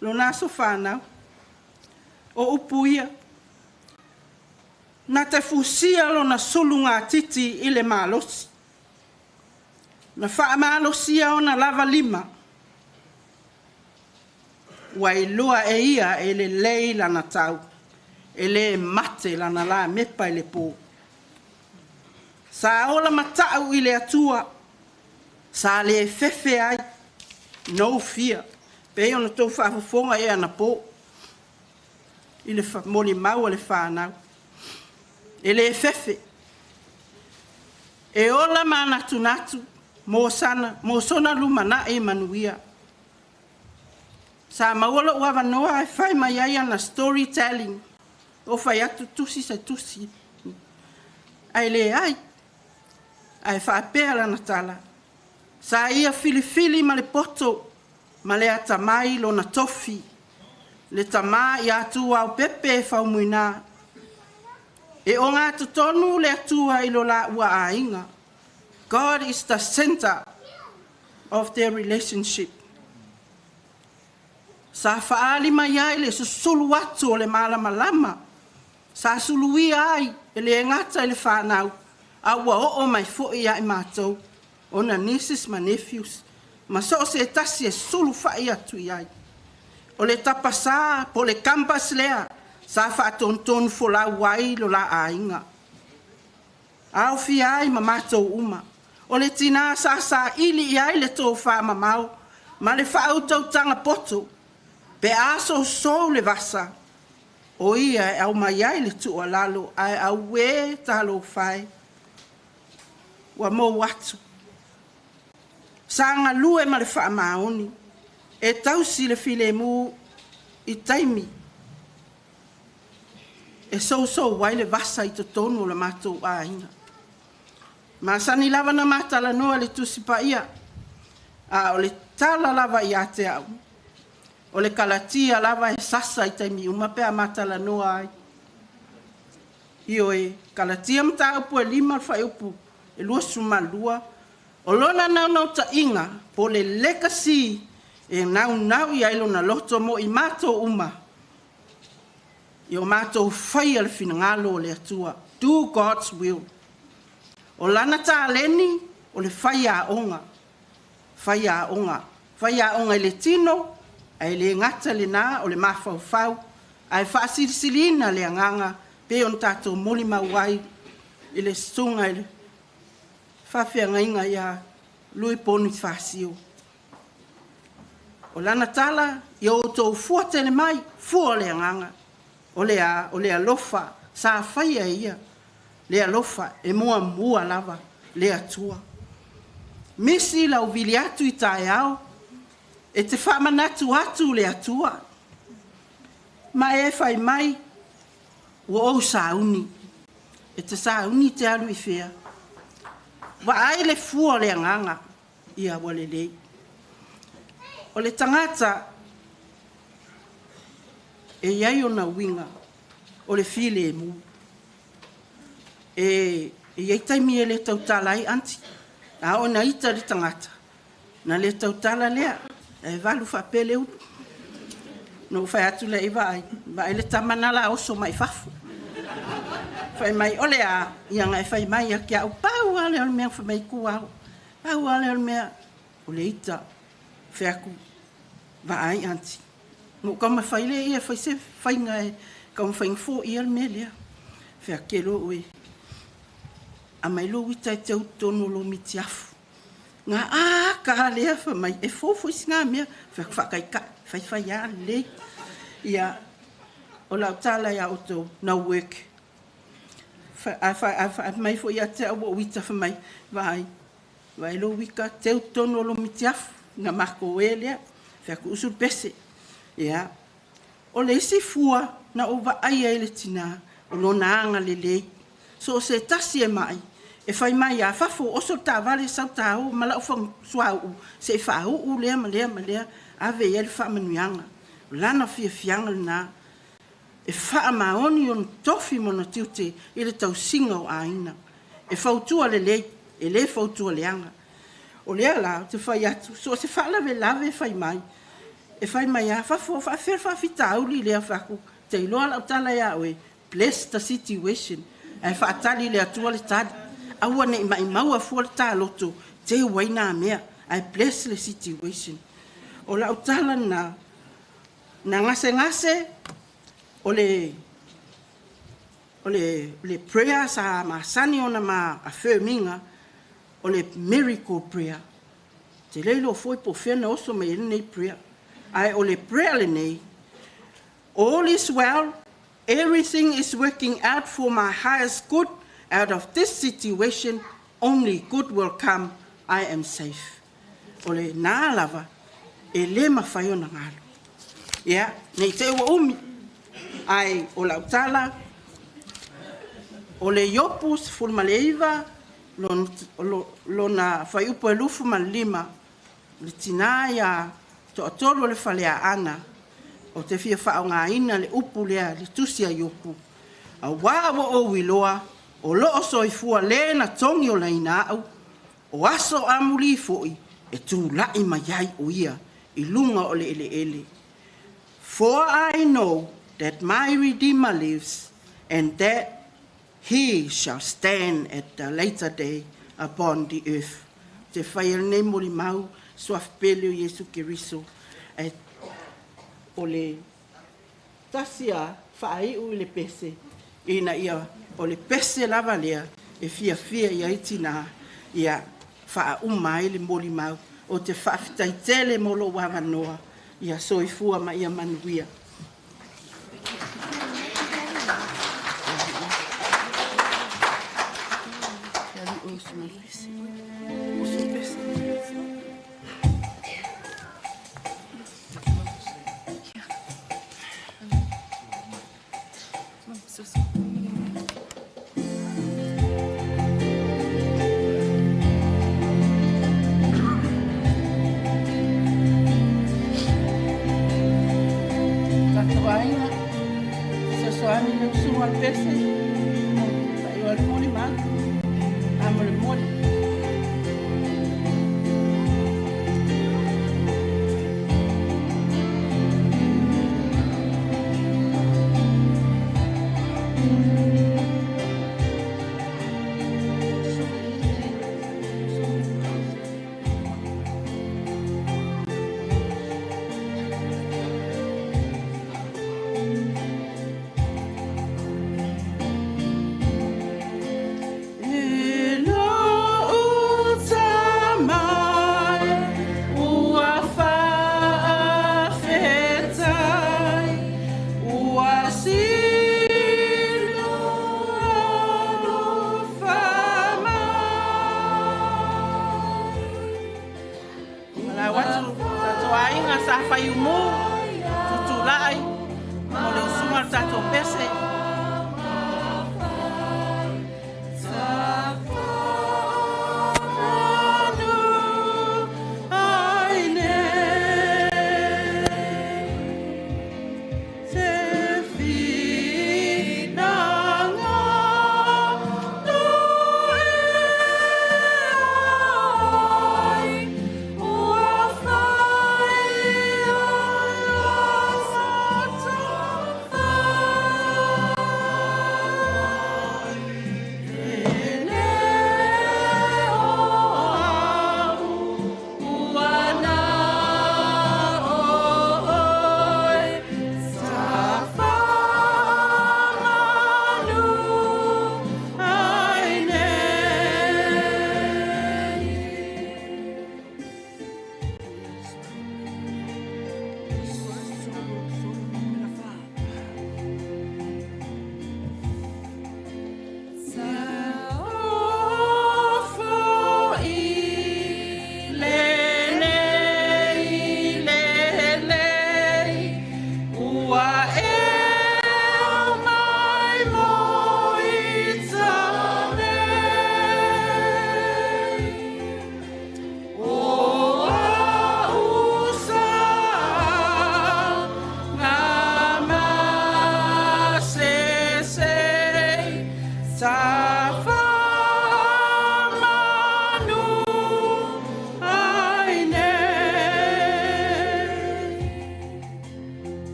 lona aso fanau, o upu ia, “Na te fusia lona sulugatiti i le malosi, na faamalosia ona lava lima, ua iloa e ia e lelei lana tau, e le mate lana lamepa i le po.” Sa ola matau i le Atua, sa le fefe ai, no fear, pei ona outou faafofoga i ai anapo i le molimau a le fanau. E le fefe, e ola manatunatu mo sona lumanai manuia. Sa maua lou avanoa e fai mai ai ana story telling, o fai atu tusi se tusi, ae leai, ae faapea lana tala, sa ia filifili ma le poto ma le atamai lona tofi, le tama ia Tuaopepe Faumuina. E ogatotonu le Atua i lo laua aiga. God is the center of their relationship. Sa faaali mai ai le susulu atu o le malamalama, sa suluia ai e le gata i le fanau, A ua oo mai foʻi ia i matou, ona nieces ma nephews, ma so o se tasi e sulufaʻi atu i ai. O le tapasā po o le compass lea sa faatonutonu folau ai lo la aiga. Aofia ai ma matou uma. O le tinā sa saili i ai le tofamamao ma le faautautaga poto pe a sousou le vasa, o ia e aumai ai le tuualalo ae auē talofa e ua mou atu. Sa galue ma le faamaoni e tausi le filemu i taimi e sousou ai le vasa i totonu o le matou aiga. Masani lava ona ma talanoa i le Tusi Paia, a o le tala lava ia te au, o le Kalatia lava e sasa i taimi uma pe a ma talanoa ai. Ioe, Kalatia Mataupu e 5 le fuaiupu e 22, o lona naunautaiga po o le legacy e naunau i ai lona loto mo i matou uma, ia o matou faia le finagalo o le Atua. Do God's will. O lana taleni, o le faiaoga, faiaoga, faiaoga i le tino, ae le gata i lena o le mafaufau, ae faasilisiliina le agaga pei ona tatou molimau ai i le susuga i le faafeagaiga ia Lui Ponifasio. O lana tala, ia outou fua tele mai, fua o le agaga. O le a? O le alofa sa faia e ia le alofa e muamua lava le Atua. Misi lau vili atu i taeao, e te faamanatu atu le Atua, ma e fai mai, ua ou sauni. E te sauni e te alu i fea? Vaai le fua o le agaga, ia ua lelei. O le tagata e i ai ona uiga, o le filemu. E i ai taimi e le tautala ai aunty. A oo ina ita le tagata, ona le tautala lea, ae valu faapea le ulu. Ona ou fai atu lea, vaai, vaai le tama lena o le a oso mai fafo. Fai mai, o le a? Ia na e fai mai ia te au, pau lava lea o le mea na fai mai ai tuau. Pau lava lea o le mea, o le ita. Fai atu, vaai aunty, ona ou taumafai lea e fai se faiga e taumafai e foia le mea lea. Fai atu, te iloa ʻoe, aumai lou ita e teu i totonu o lou mitiafu. Na a ata lava lea fai mai, e fou foi sina mea. Fai atu, faataitai, faifai lava lelei. Ia, o lau tala ia outou, na work. Ae fai mai foi ia te au ua ou ita, fai mai, vaai, vaai lou ita teu i totonu o lou mitiafu, na matou e lea. Fai atu, usu le pese. Ia, o le isi fua na ou vaai ai i le tina, o lona agalelei. So o se tasi e mai, e fai mai ia fafo, oso le taavale sau ta o ma lau fagu suauu se i faauu lea ma lea ma lea, ave i ai le faamanuiaga. O lana fiafiaga lena, e faamaoni ona tofi ma ona tiute i le tausiga o aiga. E fautua lelei, e le fautua leaga. O lea la ou te fai atu, so o se faalavelave e fai mai, e fai mai lava, fafo, e faapefea le faafitauli lea? Fai atu, te iloa lau tala ia oe, bless the situation, ae faatali i le Atua le tali. Aua ne i maimaua fua le ta loto, teu ai na mea, ae bless le situation. O lau tala lena, na gasegase, o le prayer sa masani ona ma affirm ina, o le miracle prayer. Ou te le iloa foi po o fea na oso mai ai lenei prayer. Ae o le prayer lenei, all is well, everything is working out for my highest good, out of this situation, only good will come, I am safe. O lena lava e le mafai ona galo. Ia, ne i te i ua umi, ae o lau tala, o le Iopu 19, lona fuaiupu e 25, le tina ia toatolu o le Faleaana, ou te fia faaaogaina le upu lea, le tusi a Iopu, auā ua ou iloa o lo o soifua le na togiolaina au, o aso amuli foi e tulai mai ai o ia i luga o le eleele. For I know that my Redeemer lives and that He shall stand at the later day upon the earth. Te whai nei moli mau, suaf pele o Iesu Keriso. E o le tasia whaai u le pese. Ina ia o le pese lava lea e fia fia ia itina ia whaa umai le moli mau o te whaafitaitele mo lo wawanoa ia soifua ma ia manuia.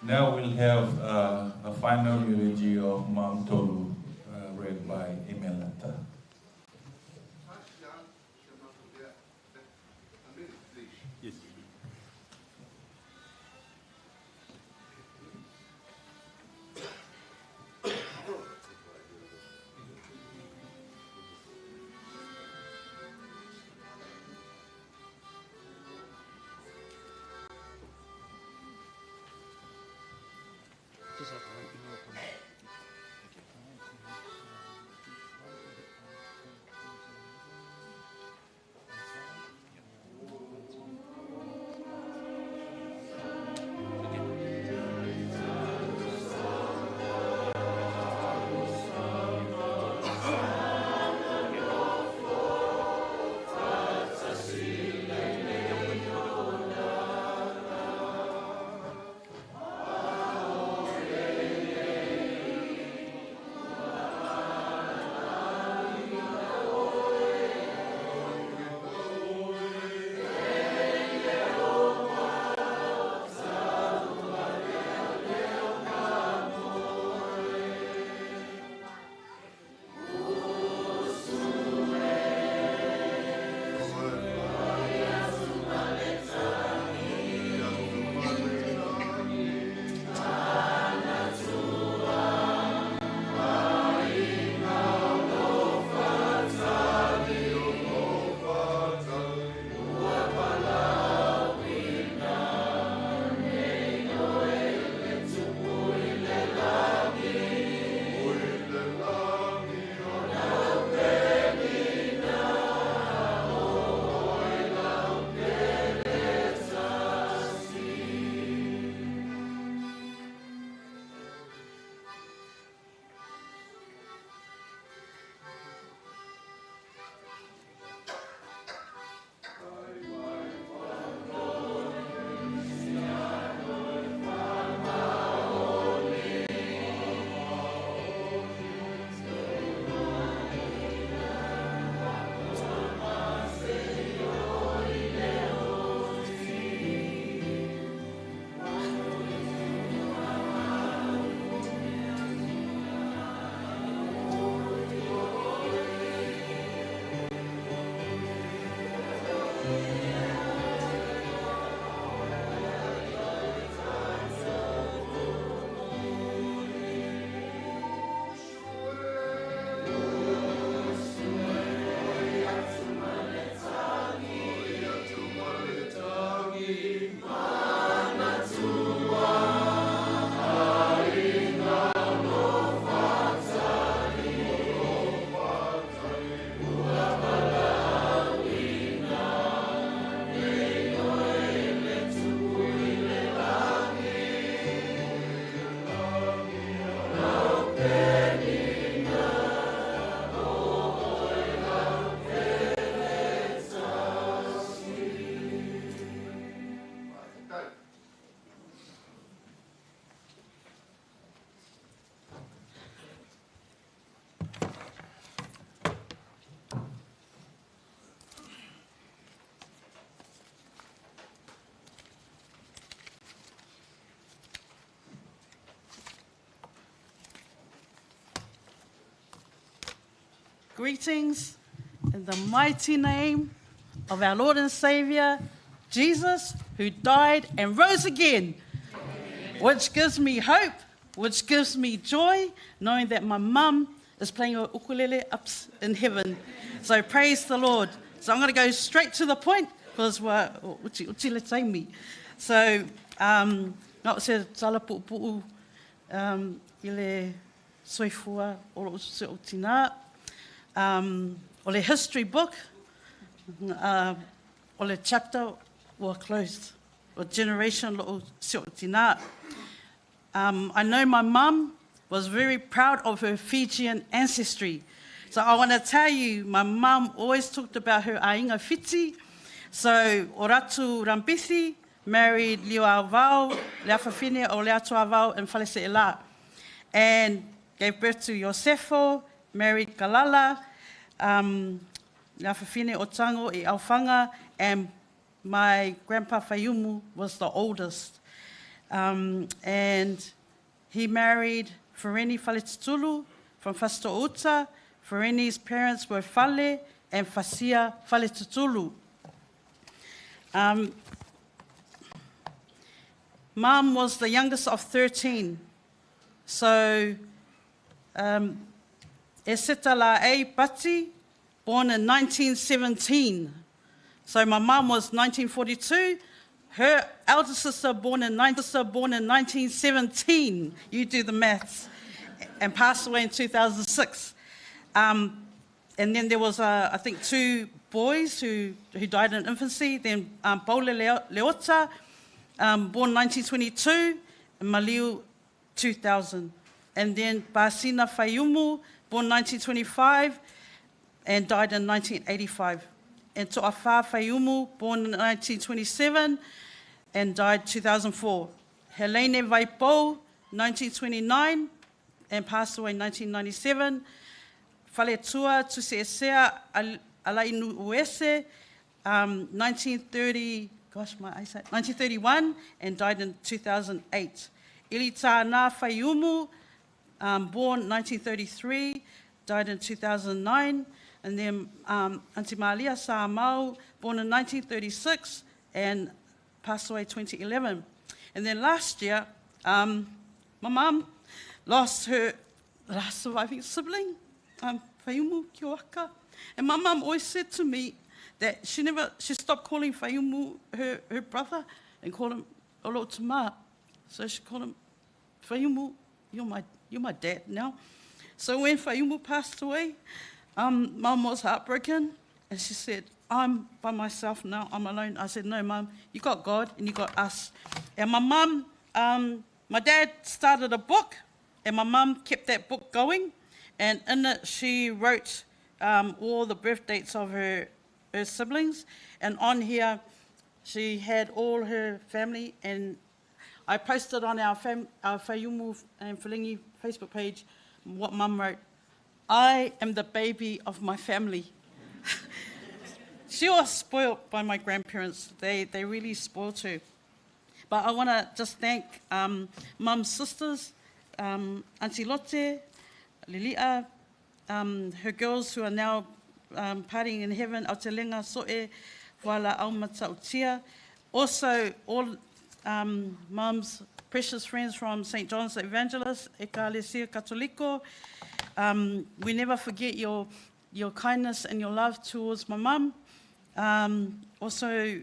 Now we'll have a final eulogy of Mom Tolu read by Emelata. Yes. Just have one email from Greetings in the mighty name of our Lord and Savior, Jesus, who died and rose again, which gives me hope, which gives me joy, knowing that my mum is playing a ukulele up in heaven. So praise the Lord. So I'm going to go straight to the point because we're uti uti le taimi. So na se tala pu'upu'u i le soifua o lo'u se'o tinā. O le history book, o le chapter ua closed. O generation lo'u se'o tinā. I know my mum was very proud of her Fijian ancestry. So I want to tell you, my mum always talked about her aiga Fiti. So Oratu Rambithi married Leo Avao, Leafafine o Leatu Avao in Falese'ela. And gave birth to Iosefo, married Kalala, Leafafine o Tango i Alfanga, and my grandpa Fayumu was the oldest. And he married Fereni Faletutulu from Fasito'outa. Fereni's parents were Fale and Fasia Faletutulu. Mum was the youngest of 13. So, Eseta La'ei Pati, born in 1917. So my mum was 1942. Her elder sister born in, born in 1917. You do the maths. And passed away in 2006. And then there was, I think, 2 boys who died in infancy. Then Paule Leota, born 1922, and Maliu 2000. And then Basina Faiumu, born 1925, and died in 1985. And To'afa Faiumu, born in 1927, and died 2004. Helene Vaipo, 1929, and passed away in 1997. Faletua Tuseesea Alainu Uese, 1930, gosh, my eyesight, 1931, and died in 2008. Ilita Faiumu, born 1933, died in 2009. And then Auntie Malia Sa'amau, born in 1936 and passed away 2011. And then last year, my mum lost her last surviving sibling, Faiumu Kioaka. And my mum always said to me that she stopped calling Faiumu her brother and called him Olotuma. So she called him, Faiumu, you're my dad now. So when Faiumu passed away, Mum was heartbroken, and she said, I'm by myself now, I'm alone. I said, no, Mum, you got God and you got us. And my mum, my dad started a book, and my mum kept that book going. And in it, she wrote all the birth dates of her siblings. And on here, she had all her family. And I posted on our Faiumu and Felingi Facebook page what Mum wrote. I am the baby of my family. She was spoiled by my grandparents. They really spoiled her. But I want to just thank Mum's sisters, Auntie Lotte, Lilia, her girls who are now partying in heaven, Aotelenga, Soe, Fuala, Aumata, Utia. Also, all Mum's precious friends from St. John's Evangelist, Ekalesia Katoliko. We never forget your kindness and your love towards my mum. Also,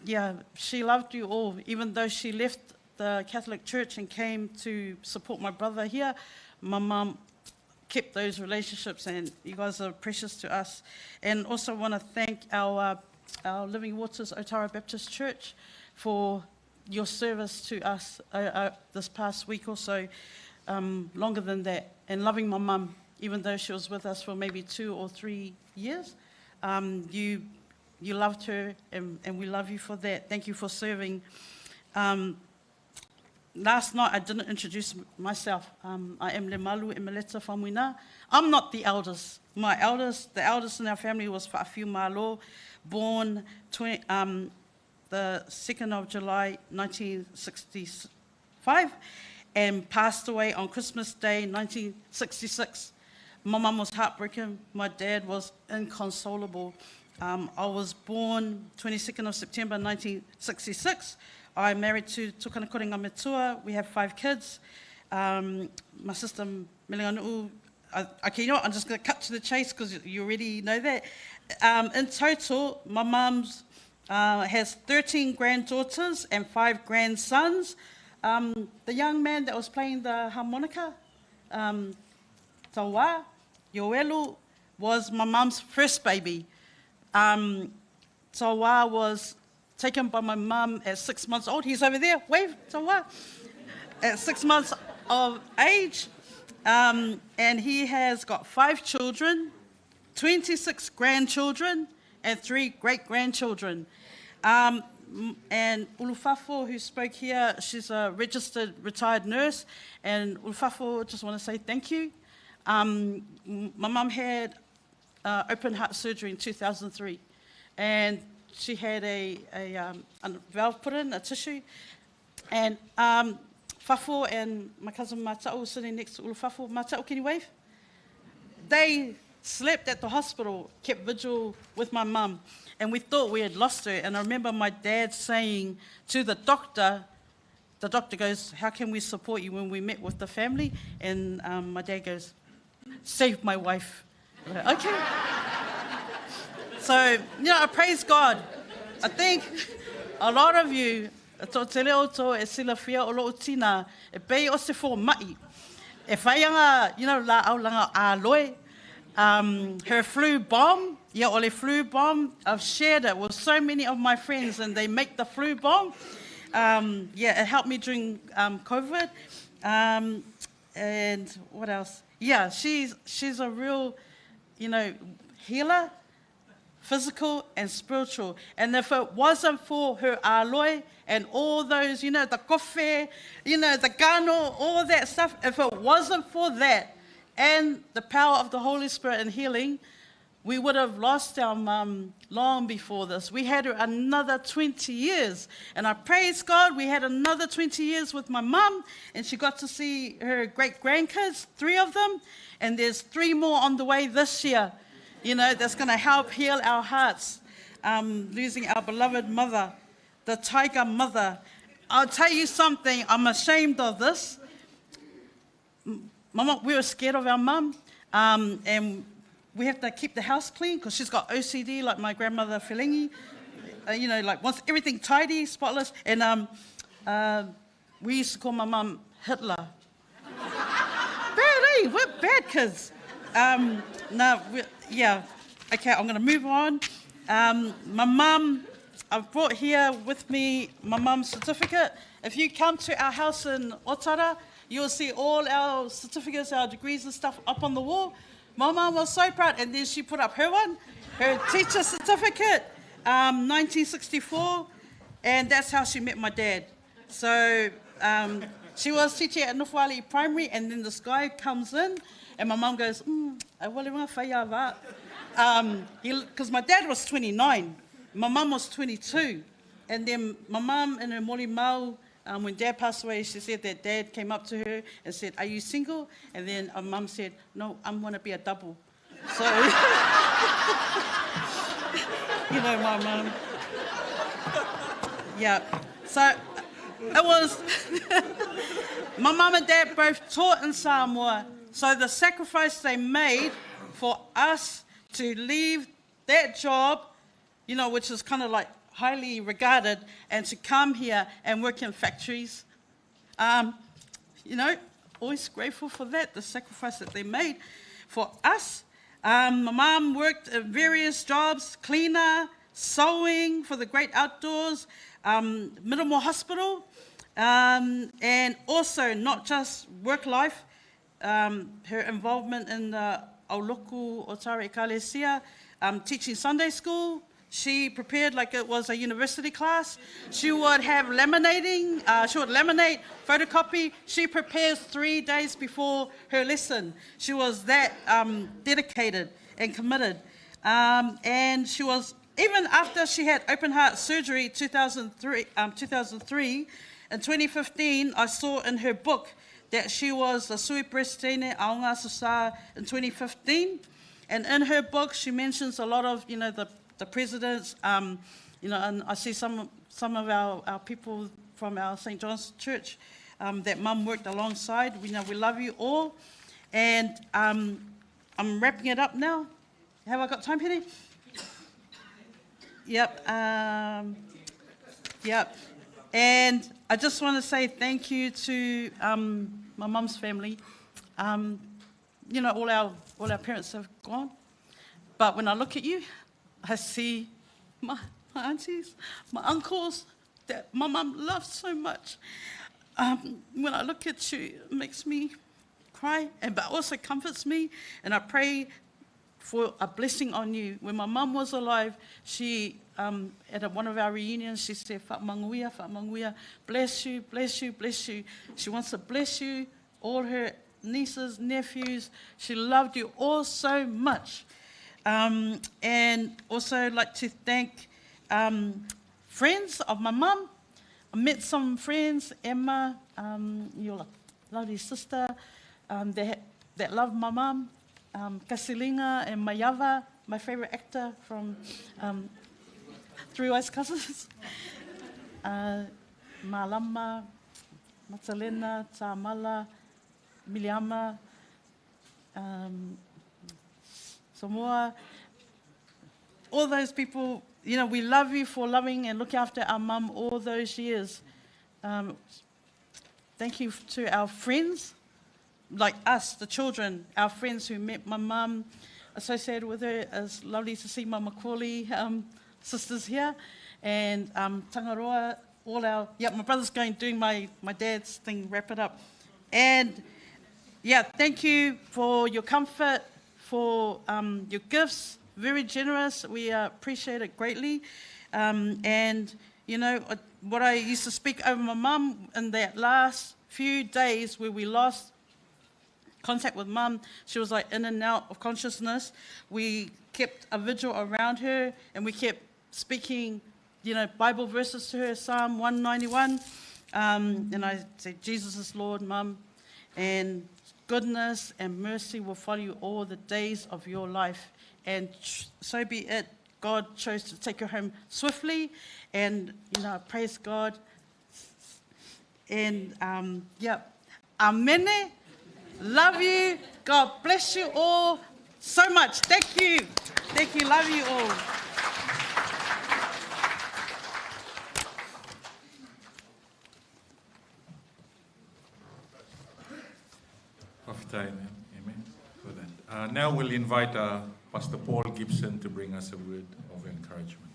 yeah, she loved you all, even though she left the Catholic Church and came to support my brother here. My mum kept those relationships, and you guys are precious to us. And also want to thank our Living Waters Otara Baptist Church for your service to us this past week or so, longer than that, and loving my mum, even though she was with us for maybe 2 or 3 years. You loved her, and we love you for that. Thank you for serving. Last night, I didn't introduce myself. I am Lemalu Emeleta Faumuina. I'm not the eldest. My eldest, the eldest in our family was Fa'afiu Malo, born the 2nd of July, 1965, and passed away on Christmas Day, 1966. My mum was heartbroken. My dad was inconsolable. I was born 22nd of September, 1966. I'm married to Tukana Korenga Metua. We have 5 kids. My sister, Melenganu'u, okay, you know what? I'm just going to cut to the chase because you already know that. In total, my mum's has 13 granddaughters and 5 grandsons. The young man that was playing the harmonica, Tawa Yoelu, was my mum's first baby. Tawa was taken by my mum at 6 months old. He's over there, wave, Tawa. At 6 months of age. And he has got 5 children, 26 grandchildren, and 3 great-grandchildren. And Ulufafo, who spoke here, she's a registered retired nurse. And Ulufafo, just want to say thank you. My mum had open heart surgery in 2003. And she had a valve put in, a tissue. And Fafo and my cousin Mata'u sitting next to Ulufafo. Mata'u, can you wave? They slept at the hospital, kept vigil with my mum, and we thought we had lost her. And I remember my dad saying to the doctor goes, how can we support you when we met with the family? And my dad goes, save my wife. Like, okay. So, you know, I praise God. I think a lot of you, tō te leo tō e silafia o loo tina, e pei o se fō mai. E whaianga, you know, la aulanga a loe, her flu bomb, yeah, ole flu bomb, I've shared it with so many of my friends and they make the flu bomb. Yeah, it helped me during COVID. And what else? Yeah, she's a real, you know, healer, physical and spiritual. And if it wasn't for her aloe and all those, you know, the kofe, you know, the gano, all that stuff, if it wasn't for that and the power of the Holy Spirit and healing, we would have lost our mum long before this. We had her another 20 years. And I praise God, we had another 20 years with my mum, and she got to see her great-grandkids, 3 of them, and there's 3 more on the way this year, you know, that's going to help heal our hearts, losing our beloved mother, the tiger mother. I'll tell you something, I'm ashamed of this. Mama, we were scared of our mum, and we have to keep the house clean because she's got OCD like my grandmother Felingi. You know, like wants everything tidy, spotless. And we used to call my mum Hitler. Bad, eh? We're bad kids. Yeah. Okay, I'm going to move on. My mum, I've brought here with me my mum's certificate. If you come to our house in Otara, you'll see all our certificates, our degrees and stuff up on the wall. My mum was so proud, and then she put up her one, her teacher certificate, 1964, and that's how she met my dad. So she was teaching at Nofoalii Primary, and then this guy comes in, and my mum goes, I because my dad was 29, my mum was 22, and then my mum and her mori mau, when Dad passed away, she said that Dad came up to her and said, are you single? And then her mum said, no, I'm going to be a double. So, you know, my mum. Yeah. So, it was... my mum and Dad both taught in Samoa. So the sacrifice they made for us to leave that job, you know, which is kind of like highly regarded, and to come here and work in factories. You know, always grateful for that, the sacrifice that they made for us. My mum worked at various jobs, cleaner, sewing for the great outdoors, Middlemore Hospital, and also not just work life, her involvement in the Auloku Otara Ekalesia, teaching Sunday school. She prepared like it was a university class. She would have laminating, she would laminate, photocopy. She prepares 3 days before her lesson. She was that dedicated and committed. And she was, even after she had open heart surgery 2003, in 2015, I saw in her book that she was a sui presidente aonga sosa in 2015. And in her book, she mentions a lot of, you know, the presidents, you know, and I see some of our people from our St. John's Church that Mum worked alongside. We know we love you all. And I'm wrapping it up now. Have I got time, Penny? Yep. Yep. And I just want to say thank you to my mum's family. You know, all our parents have gone. But when I look at you, I see my aunties, my uncles that my mum loved so much. When I look at you, it makes me cry, but also comforts me. And I pray for a blessing on you. When my mum was alive, she, at one of our reunions, she said, Wha'manguia, wha'manguia, bless you, bless you, bless you. She wants to bless you, all her nieces, nephews. She loved you all so much. And also like to thank friends of my mum. I met some friends, Emma, your lovely sister, that love my mum, Kasilinga and Mayava, my favourite actor from Three Wise Cousins, Malama, Matalena, Tamala, Miliama, Samoa, all those people, you know, we love you for loving and looking after our mum all those years. Thank you to our friends, like us, the children, our friends who met my mum, associated with her. It's lovely to see my Macaulay sisters here, and Tangaroa, all our, yeah, my brother's going doing my dad's thing, wrap it up. And yeah, thank you for your comfort, for your gifts, very generous. We appreciate it greatly. And, you know, what I used to speak over my mum in that last few days where we lost contact with mum, she was like in and out of consciousness. We kept a vigil around her and we kept speaking, you know, Bible verses to her, Psalm 191. And I said, Jesus is Lord, Mum, and goodness and mercy will follow you all the days of your life. And so be it. God chose to take her home swiftly, and, you know, praise God. And, yeah, amen. Love you. God bless you all so much. Thank you. Thank you. Love you all. Amen. For that. Now we'll invite Pastor Paul Gibson to bring us a word of encouragement.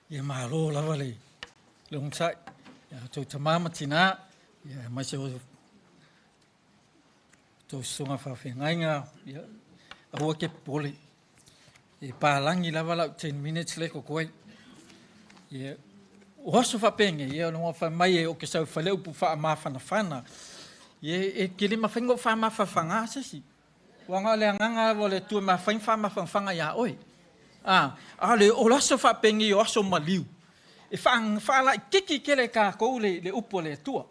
Ia malo lava le onosai, ia tou tama ma tina, ia aemaise o tou susuga faafeagaiga, ia aua ke popole. E palagi lava lau 10 minutes le kokoe. Ia, o aso faapenei, ia ona fai mai e o ke sau fale upu faamafanafana. Ia e kele mafai ona ou faamafafaga se isi. Ua na o le agaga lava o le Atua e mafai ona faamafanafana iā oe. A, a o le o le aso faapenei o aso maliu, e faalaititi tele e tatou le upu a le Atua.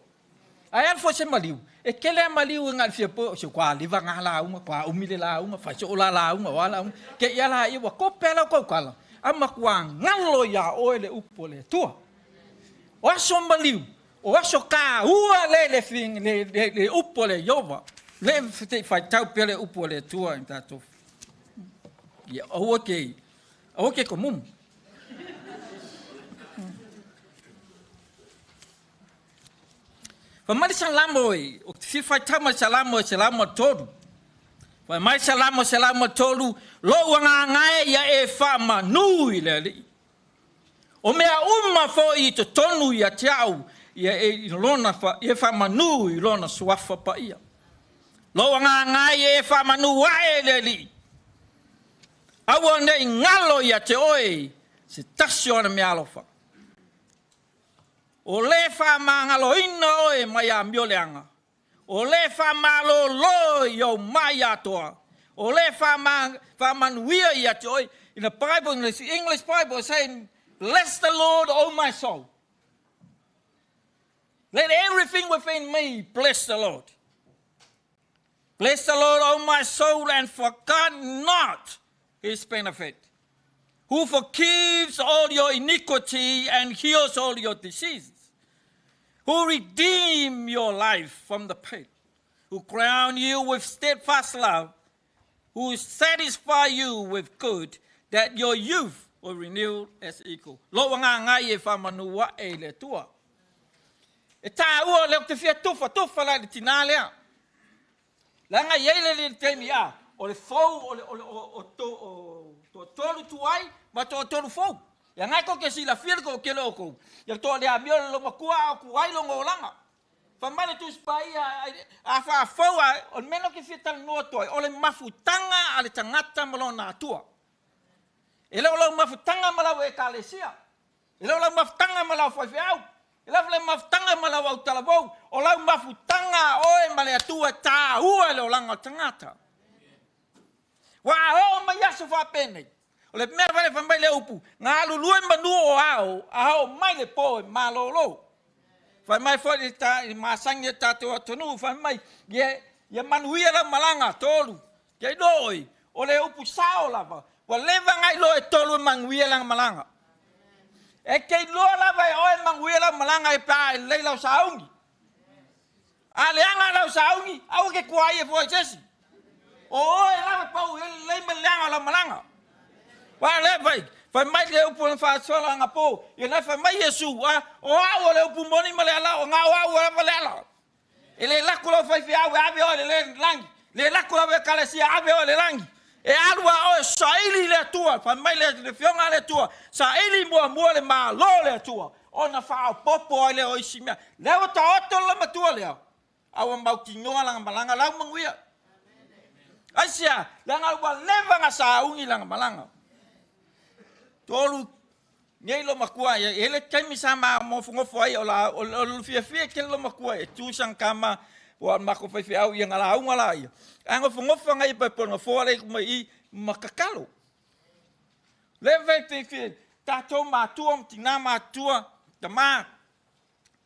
Ae alu foi se maliu, e tele lava maliu e na o le fia poe, o se ua liva na lauga, ua umi le lauga, fai soo la lauga, o a lauga, te i ala ia ua kope lava lau tautala, a matua galo iā oe le upu a le Atua. O aso maliu, o aso taua le le le le upu a le Ieova, le se i faitau pea le upu a le Atua i tatou. Ia aua ke, aua ke komumu. Fai mai le Salamo e, ou te fia faitau mai le Salamo e 103. Fai mai Salamo 103, Lou agaga e ia e faamanu i le Alii. O mea uma foi i totonu ia te au, ia e i lona, ia faamanu i lona suafa paia. Lou agaga e ia e faamanu ae i le Alii. Aua ne i galo ia te oe se tasi o ana meaalofa. O le faamagaloina oe mai amioleaga, o le faamalōlō i ou mai atoa, o le faamanuia ia te oe. In the Bible, in the English Bible, it's saying, bless the Lord, O my soul. Let everything within me bless the Lord. Bless the Lord, O my soul, and forget not his benefit, who forgives all your iniquity and heals all your diseases, who redeem your life from the pit, who crown you with steadfast love, who satisfy you with good, that your youth will renew as eagle. Lou agaga e ia faamanu ae i le Atua. E taua lea ou te fia tufa, tufa la i le tinā lea. Leaga e i ai le le taimi a, o le fou o le o le o o to o toatolu tuai ma toatolu fou. Ia ngae kou ke silafia le toatele o oukou, ia toa le amio le lomatua a o tuai lona olaga. Fai mai le Tusi Paia, a faafou a, o le mea lena ou te fia talanoa atu ai, o le mafutaga a le tagata ma lona Atua. E le o lau mafutaga ma lau Ekalesia. E le o lau mafutaga ma lau faifeau, e le o lau mafutaga ma lau autalavou, o lau mafutaga a oe ma le Atua e tāua i le olaga o le tagata. Ua a oo mai aso faapenei, o le mea vale fai mai le upu, galulue manu o ao, a oo mai le po e malolo. Fai mai foi le, ta, le masani e tatou atunuu, fai mai, ia, ia manuia lau malaga, tolu, ke iloa oi, o le upu sao lava, ua leva ona iloa e tolu e manuia lana malaga. E te iloa lava e oe manuia lau malaga e pe a e lelei lau sauni. A leaga lau sauni, aua ke tuai e fua i se isi. O oe lava pau e lelei ma le leaga o lau malaga. Ua le fai, fai mai le upu na faasola anapo, ia na fai mai Iesu, a, o au o le upu moni ma le ala, o na o au lava le ala. E le lako lau faifeau e ave oe i le lagi, le lako lau ekalesia ave oe i le lagi. E alu a oe saili i le Atua, fai mai le, le fioga a le Atua, saili muamua le Malo o le Atua, ona faaopoopo ai lea o isi mea. Lea ua taoto le matua lea, a ua mautinoa lana malaga lau manuia. Aisea? Leaga ua leva na sauni lana malaga. Tolu, nei lo matua, e e le taimi sa ma nofonofo ai o la o le fiafia tele lo matua e tu sana tama ua matou faifeau ia na lauga la ia. Ae nofonofo ngai pe po nofoa le mai i ma tatalo. Le fai fi fi tatou matua ma tina matua tama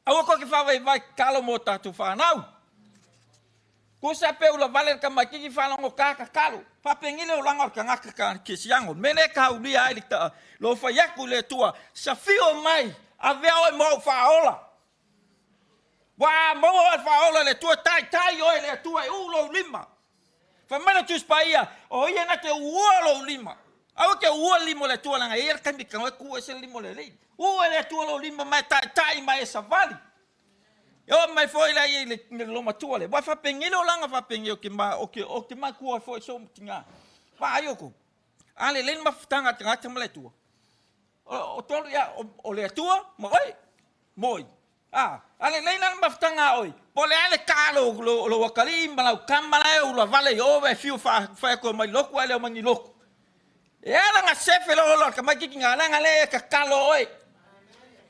Aua kou te faavaivai tatalo mo tatou fanau. Tusa pe ula vale le tamaititi faalogotā tatalo. Faapeni le olaga o le tagata ka kesiano. Le mea lea e taulia ai le ta, lou fai atu i le Atua, safio mai, avea oe mo au faaola. Ua a maua oe faaola e le Atua, taitai oe e le Atua e uu lou lima. Fai mai le Tusi Paia, o ia na te uua lou lima. Aua te uua le lima o le Atua, leaga e i ai le taimi e tago ai tu ese le lima o le Alii. Uu e le Atua lou lima ma e taitai ma e savali. E oo mai foi la ia i le, le lomatua le. Ua faapeni le olaga faapeni o ke ma, o ke, o ke matua foi i sou tina. Vaai outou. A lelei le mafutaga a le tagata ma le Atua. O, o tolu ia, o, o le Atua ma oe. Moi. A, a lelei la le mafutaga a oe, po o le a le ka lou, lou, lou atalii ma lau tama la e ula vale i o e fiu fa, fai atu e omai lotu ae le omai ni lotu. E ala na sefe le ola o le tamaititi na leaga lea e tatalo oe.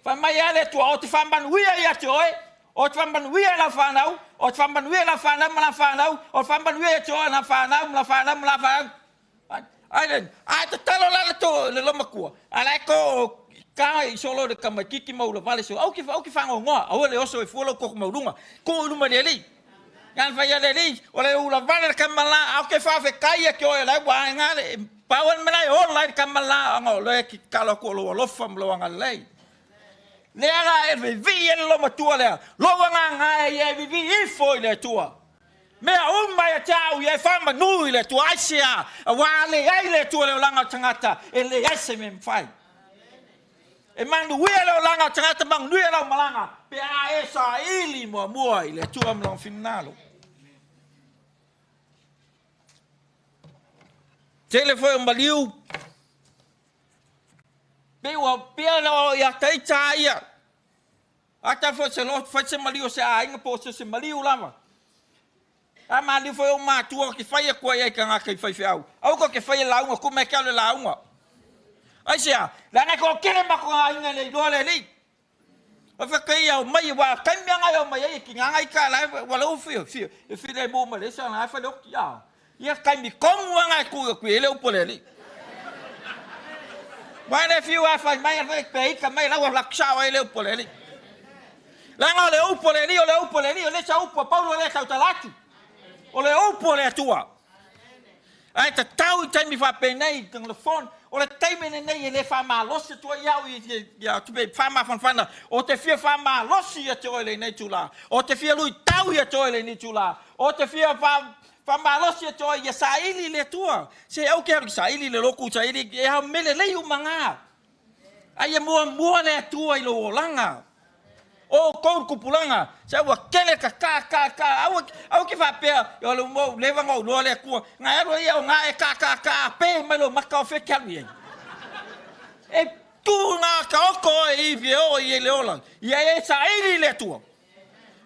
Fai mai a le Atua, o te faamanuia ia te oe, o te faamanuia i lau fanau, o te faamanuia i lau fanau ma lau fanau, o te faamanuia ia te oe lau fanau ma lau fanau ma lau fanau. Ai le, a tatalo la le to le lomatua, a la e ko ka i solo le tamaititi ma ula vale so, au ki au ki whangongoa, au le oso e fua lau koko maulunga, ko i luma le alii. Ngā whai a le alii, o le ula vale le kama la, au ke whawhekai a ki oe lai wa ngā le, pau an mena e ola i le kama la, anga o le ki kalo ku o lo alofa ma lo anga lei. Lea la e vivi e le lomatua lea, lo anga ngā e ia e vivi ifo i le Atua. Mea uma ia te au ia e faamanu i le Atua, aisea, auā a leai le Atua i le olaga o le tagata, e leai se mea e mafai. E manuia le olaga o le tagata, manuia lau malaga, pe a e saili muamua i le Atua ma lona finagalo. Tele foi o maliu, pei ua pea na ia taita ia. A ta foi se loto, fai se maliu o se aiga po o se se maliu lava. A maliu foi o matua ke fai atu ai ai tagata i faifeau. Aua kou te faia lauga ku mai ke au le lauga. Aisea, leaga e toatele matou aiga e le iloa le Alii. O whaka ia o mai, wa taimi anga o mai ai ki ngā ngai ka lai, wa lau fia, fia, e fia le mō mai le sa ngai whale oki, a. Ia taimi komu anga e ku ku e le upo le Alii. Wa le fiu a whai mai, a whai pe ika mai, lau a sao ai le upo le Alii. Leaga o le upu a le Alii, o le upu a le Alii, o le sa upu a Paulo lea tautala atu. O le upu a le Atua. Ae tatau i taimi faapenei, telefone, o le taimi lenei e le faamalosi atu ai au ia te faamafanafana, o te fia faamalosi ia te oe lenei itula, o te fia luitau ia te oe lenei itula, o te fia faamalosi ia te oe ia saili i le Atua. Se au ke alu ki saili i le lotu, saili e ao mea lelei uma ngā. A ia muamua le Atua i lou olaga. O outou le tupulaga, se ua tele ka ka ka ka, aua, aua ke faapea, o le mau leva na ou iloa le Atua, na e alu ai ia o na e ka ka ka a pe mai lou maka o fea ke alu i ai. E tu na taoto oe i ivi e oo i ai le ola, ia e saili i le Atua.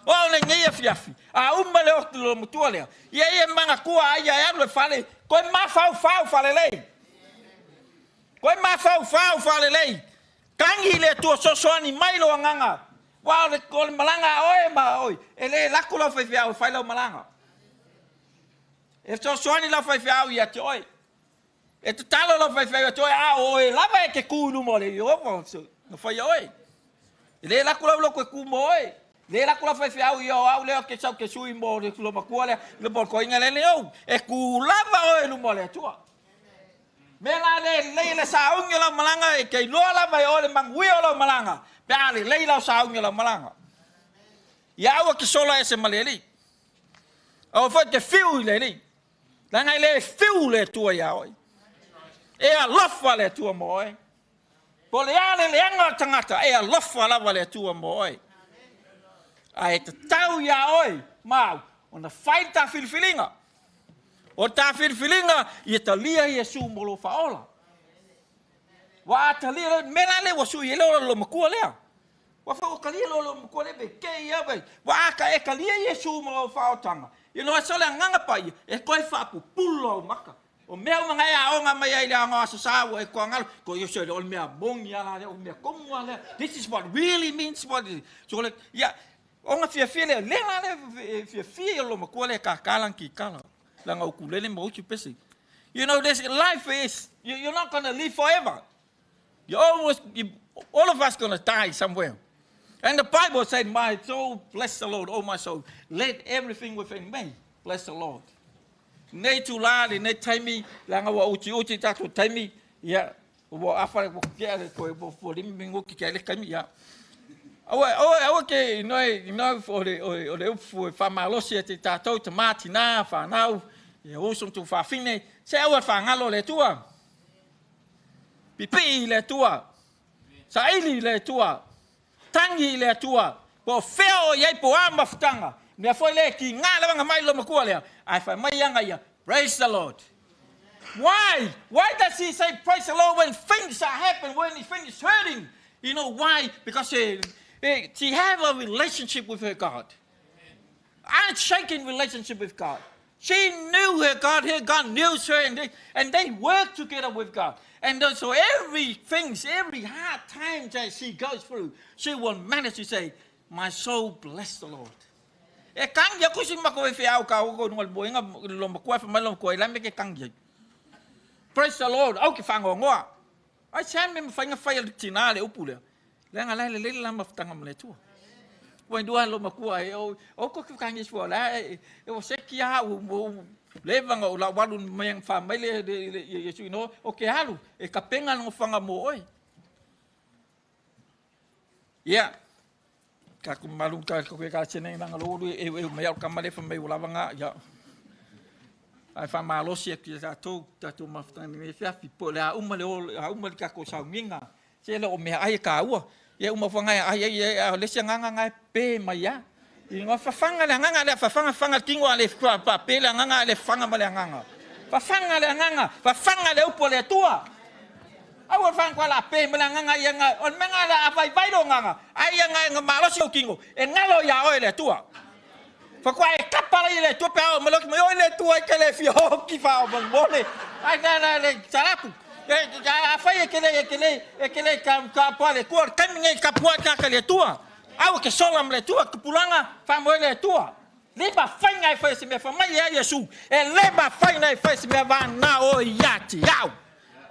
O au lenei afiafi, a uma le otu lo matua lea, ia ia manatua ai ia e alu e fale, toe mafaufau faalelei. Toe mafaufau faalelei. Tagi i le Atua sosoani mai lo agaga. Wa o le malaga a oe ma oe, e le lako lau faifeau e fai lau malaga. E sosoani lau faifeau ia te oe. E tatalo lau faifeau ia te oe, a o oe lava e te ku i luma o le Ieova na faia oe. E le lako lau loko e ku mo oe. Le lako lau faifeau ia o au lea ke sau ke sui mo le matua lea, le mo le toeaina lea le ou. E ku lava oe i luma o le Atua. Mea la le lelei le saugi o lau malaga, e te iloa lava e oe le manuia o lau malaga, pe a lelei lau saugi o lau malaga. Ia aua te sola ese ma le Alii. Aua foi te fiu i le Alii. Leaga e le fiu le Atua ia oe. E alofa le Atua mo oe. Po o le a le leaga o le tagata, e alofa lava le Atua mo oe. Ae tatau ia oe ma au ona fai le ta filifiliga. O ta filifiliga ia talia Iesu mo lou faaola. Ua a talia le mea la lea ua sui ai le ola o le matua lea. Ua foi ua talia le ola o le matua lea pe te ia pe. Ua a ka e talia Iesu mo lou faaotaga. Ia no aso le agaga paia e toe faapupulu au maka. O mea uma na e aoga mai ai le aoga o Aso Sa ua e toagalo. Ko ia se o le mea moni ala lea, o mea tonu ala lea. This is what really means what it is. So le, ia, ona fiafia lea, lea la lea fiafia ia lo matua lea kākā lana kikala. Lana ukulele ma utu pese. You know, this life is, you're not gonna live forever. You almost, you, all of us gonna die somewhere. And the Bible said, my soul, bless the Lord, oh my soul. Let everything within me bless the Lord. Nei tūlā le nei taimi, leaga ua utiuti tatou taimi, ia, ua afa le ua le toe ua lima minuti ke ai le taimi, ia. Aua, aua, aua ke inoi, inoi o le, o le upu e whamalosi e te tātou, te mātina, whanau, ia uso tu whawhine, se aua whangalo le Atua. Pipii le Atua. Saili le Atua. Tangi i le Atua. Po o fea o i ai po a mafutaga. Mea foi lea e kiga lava na mai lo matua lea. Ae fai mai aga ia, praise the Lord. Why? Why does he say praise the Lord when things are happening, when things hurting? You know why? Because she have a relationship with her God. Unshaken relationship with God. She knew her God knew her, and they worked together with God. And so every things, every hard time that she goes through, she will manage to say, my soul bless the Lord. E kangi aku si mako e whiau ka oko nunga le moenga lo makua wha mai lo makua i lai me ke kangi ai. Praise the Lord, au ke whangoangoa. Ai se me mawhainga whai a le tina le upu lea. Leaga lai le lele la mafutaga ma le Atua. Ua indua lo makua e o o ko ke kangi sua la e o se kia u mo leva o la walu mai fa mai le le Yesu no o ke alu e ka penga no whanga mo oi. Ia ka ku malu ka ko ka sene nanga lo e e mai au ka male fa mai o lava ia. Ai fa malosi e ki tātou tātou mafutaga me fiafi po le a uma le o a uma le kako saunginga. Se le o mea ai ka ua. Ia uma whanga ai ai ai a le se nganga ngai pe mai ia. I ngā whawhanga le nganga le whawhanga whanga tingo le pa pe le nganga le whanga ma le nganga. Whawhanga le nganga, whawhanga le upo le Atua. Aua whanga kwa la pe ma le nganga ia nga o menga la a vai vai lo nganga. Ai ia nga nga malosi o kingo. E ngalo ia oe le Atua. Whakua e kapa lai le Atua pe ao maloki mai oe le Atua i ke le fia hoki whao mole. Ai na na le sarapu. A whai e ke le e ke le e ke le ka ka pa le tua kami ngai ka pua ka ka le Atua. Aua ke sola ma le Atua ka pulanga wha moe le Atua. Le ma whai ngai whai se mea wha mai e Yesu. E le ma whai ngai whai se mea wā nā o ia te au.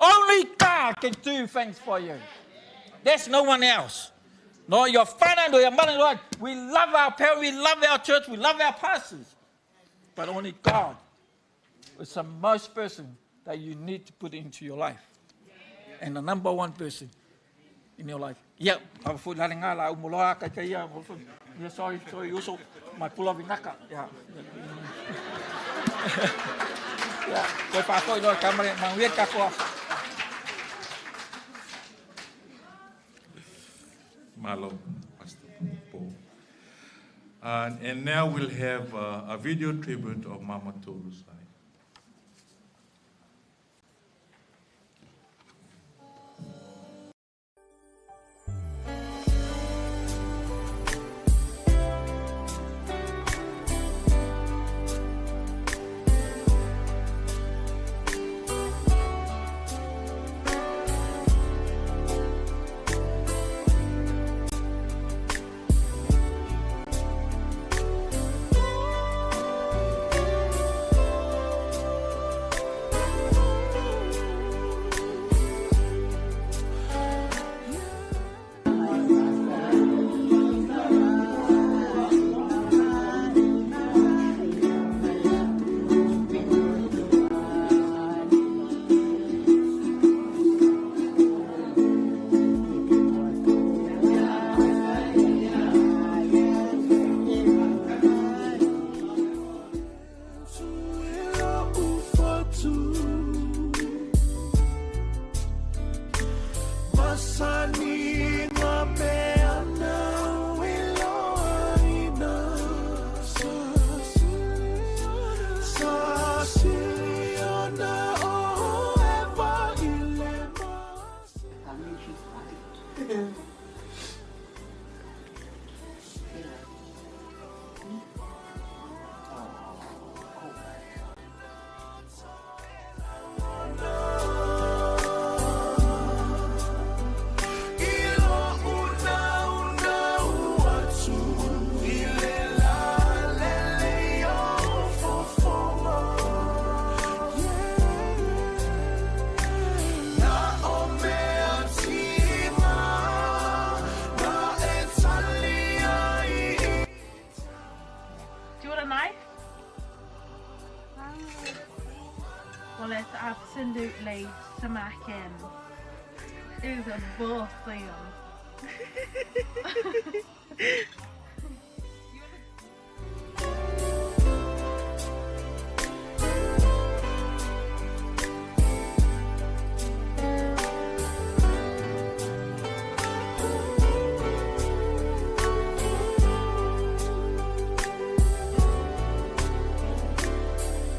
Only God can do things for you. There's no one else. No your father, no your mother, no. We love our parents, we love our church, we love our pastors. But only God is the most person that you need to put into your life. And the number one person in your life. Yeah, I'm for la nga la umoloa kai kai ia. Yeah, sorry, sorry, uso my pula vinaka. Yeah. Yeah, koe whākoi noa ka mare manguia ka koa. Malo, Pastor Paul. And now we'll have a video tribute of Mama Tolu Sai. Absolutely smacking. It is a bossing.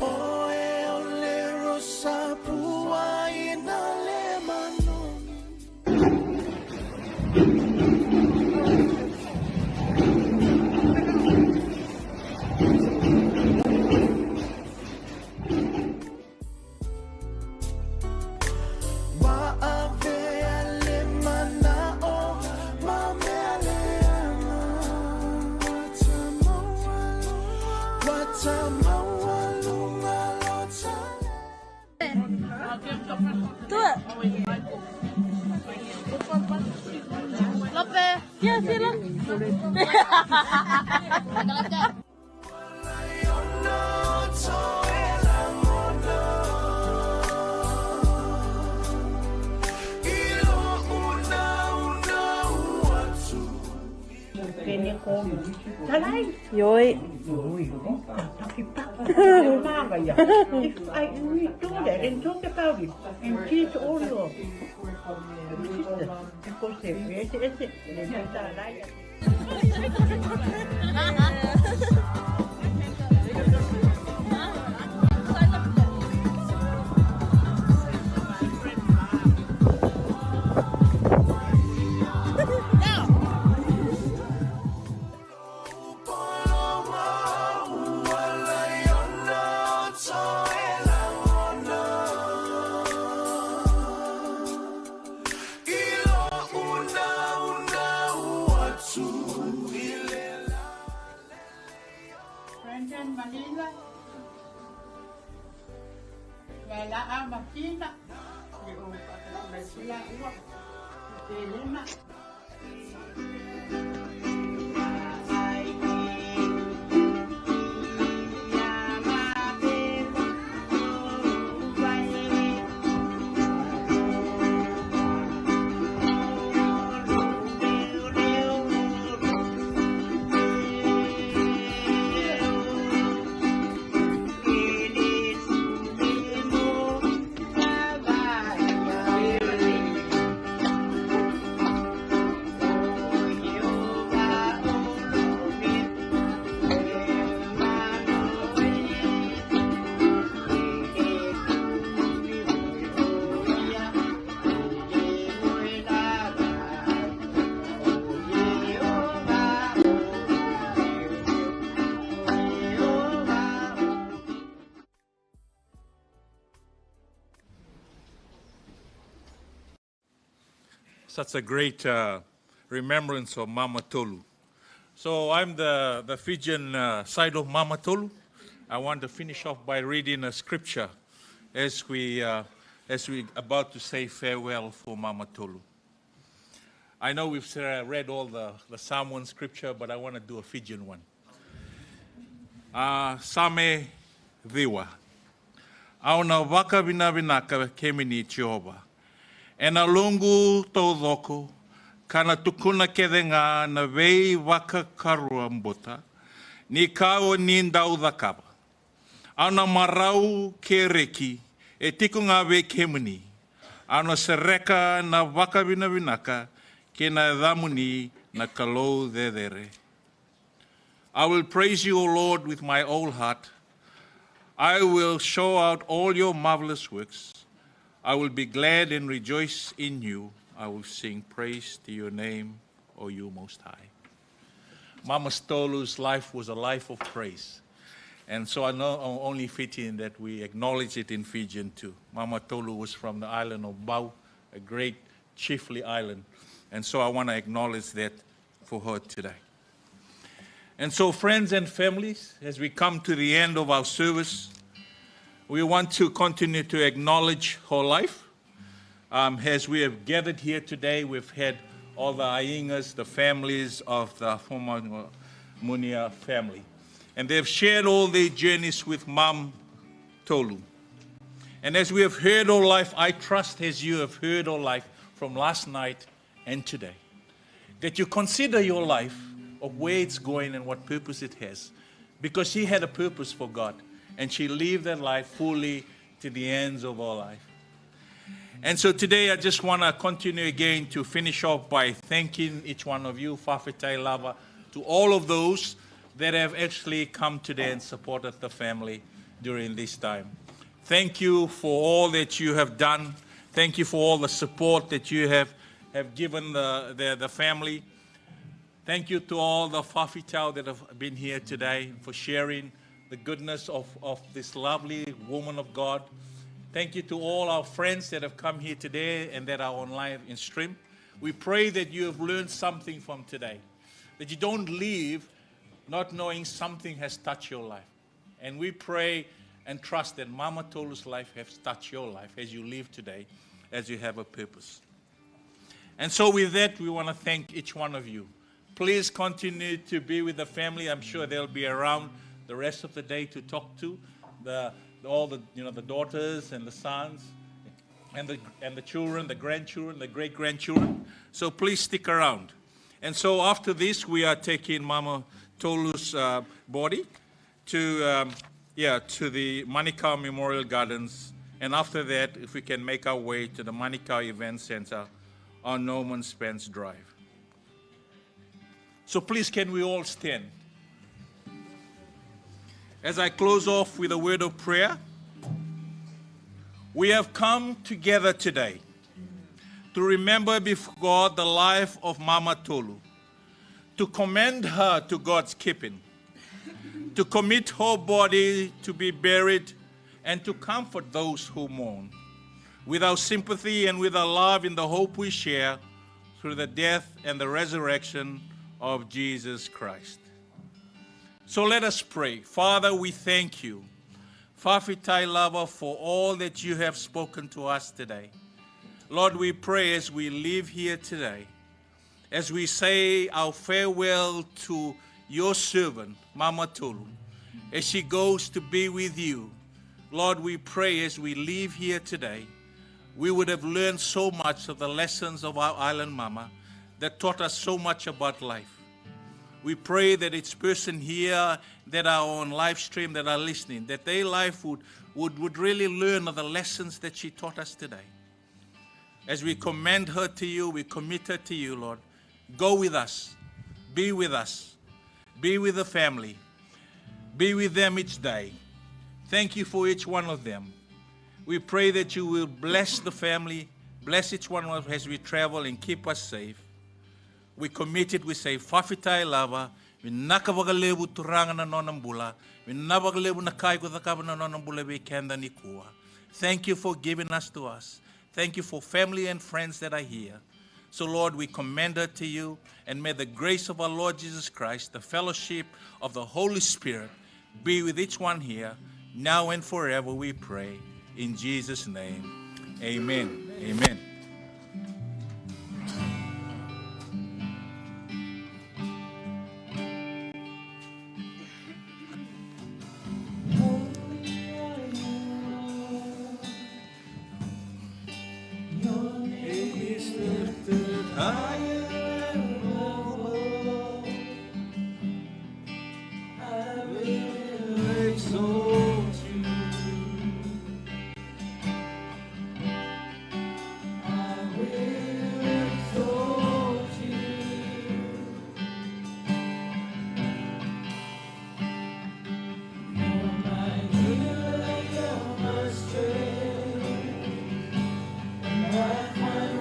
Oe o le rosa pua ina le manogi. Maavea le manao, ma mea leaga. Watamaualunga lo Do it. Lope. Yeah, see, look. Yoi. If I read all that and talk about it and teach all your sisters, because they Brendan Manila, Lala Makina, Elena. Such a great remembrance of Mama Tolu. So I'm the Fijian side of Mama Tolu. I want to finish off by reading a scripture as we about to say farewell for Mama Tolu. I know we've read all the Samoan scripture, but I want to do a Fijian one. Same Viwa. Auna waka vinavinaka kemini Jehovah. Ena lungu tō kana tukuna kere ngā na vei waka karua mbota, ni kāo ni ndau dhakaba. Ana marau ke reki, e tiku ngā vei kemuni. Ana sereka na waka vinavinaka, ke na dhamuni na kalou dedere. I will praise you, O Lord, with my whole heart. I will show out all your marvelous works. I will be glad and rejoice in you. I will sing praise to your name, O you Most High. Mama Tolu's life was a life of praise. And so I know only fitting that we acknowledge it in Fijian too. Mama Tolu was from the island of Bau, a great chiefly island. And so I want to acknowledge that for her today. And so, friends and families, as we come to the end of our service, we want to continue to acknowledge her life. As we have gathered here today, we've had all the Aingas, the families of the Fuamunia family. And they've shared all their journeys with Mom Tolu. And as we have heard all life, I trust as you have heard all life from last night and today, that you consider your life of where it's going and what purpose it has. Because she had a purpose for God, and she lived that life fully to the ends of her life. And so today I just want to continue again to finish off by thanking each one of you, Fafetai Lava, to all of those that have actually come today and supported the family during this time. Thank you for all that you have done. Thank you for all the support that you have given the family. Thank you to all the Fafitau that have been here today for sharing the goodness of this lovely woman of God. Thank you to all our friends that have come here today and that are online in stream. We pray that you have learned something from today, that you don't leave not knowing something has touched your life. And we pray and trust that Mama Tolu's life has touched your life as you live today, as you have a purpose. And so with that, we want to thank each one of you. Please continue to be with the family. I'm sure they'll be around the rest of the day to talk to all the, you know, the daughters and the sons and the children, the grandchildren, the great-grandchildren. So please stick around. And so after this, we are taking Mama Tolu's body to the Manukau Memorial Gardens. And after that, if we can make our way to the Manukau Event Center on Norman Spence Drive. So please, can we all stand? As I close off with a word of prayer, we have come together today to remember before God the life of Mama Tolu, to commend her to God's keeping, to commit her body to be buried, and to comfort those who mourn, with our sympathy and with our love in the hope we share through the death and the resurrection of Jesus Christ. So let us pray. Father, we thank you, Fafetai Lava, for all that you have spoken to us today. Lord, we pray as we leave here today, as we say our farewell to your servant, Mama Tolu, as she goes to be with you. Lord, we pray as we leave here today, we would have learned so much of the lessons of our island mama that taught us so much about life. We pray that each person here that are on live stream, that are listening, that their life would really learn of the lessons that she taught us today. As we commend her to you, we commit her to you, Lord. Go with us. Be with us. Be with the family. Be with them each day. Thank you for each one of them. We pray that you will bless the family, bless each one of us as we travel and keep us safe. We commit it, we say, Fafetai Lava, we nakavagalebu turanga na nonambula, we navagalebu nakai kuthakava na nonambula we kenda nikua. Thank you for giving us to us. Thank you for family and friends that are here. So, Lord, we commend her to you, and may the grace of our Lord Jesus Christ, the fellowship of the Holy Spirit, be with each one here, now and forever, we pray. In Jesus' name, amen. Amen.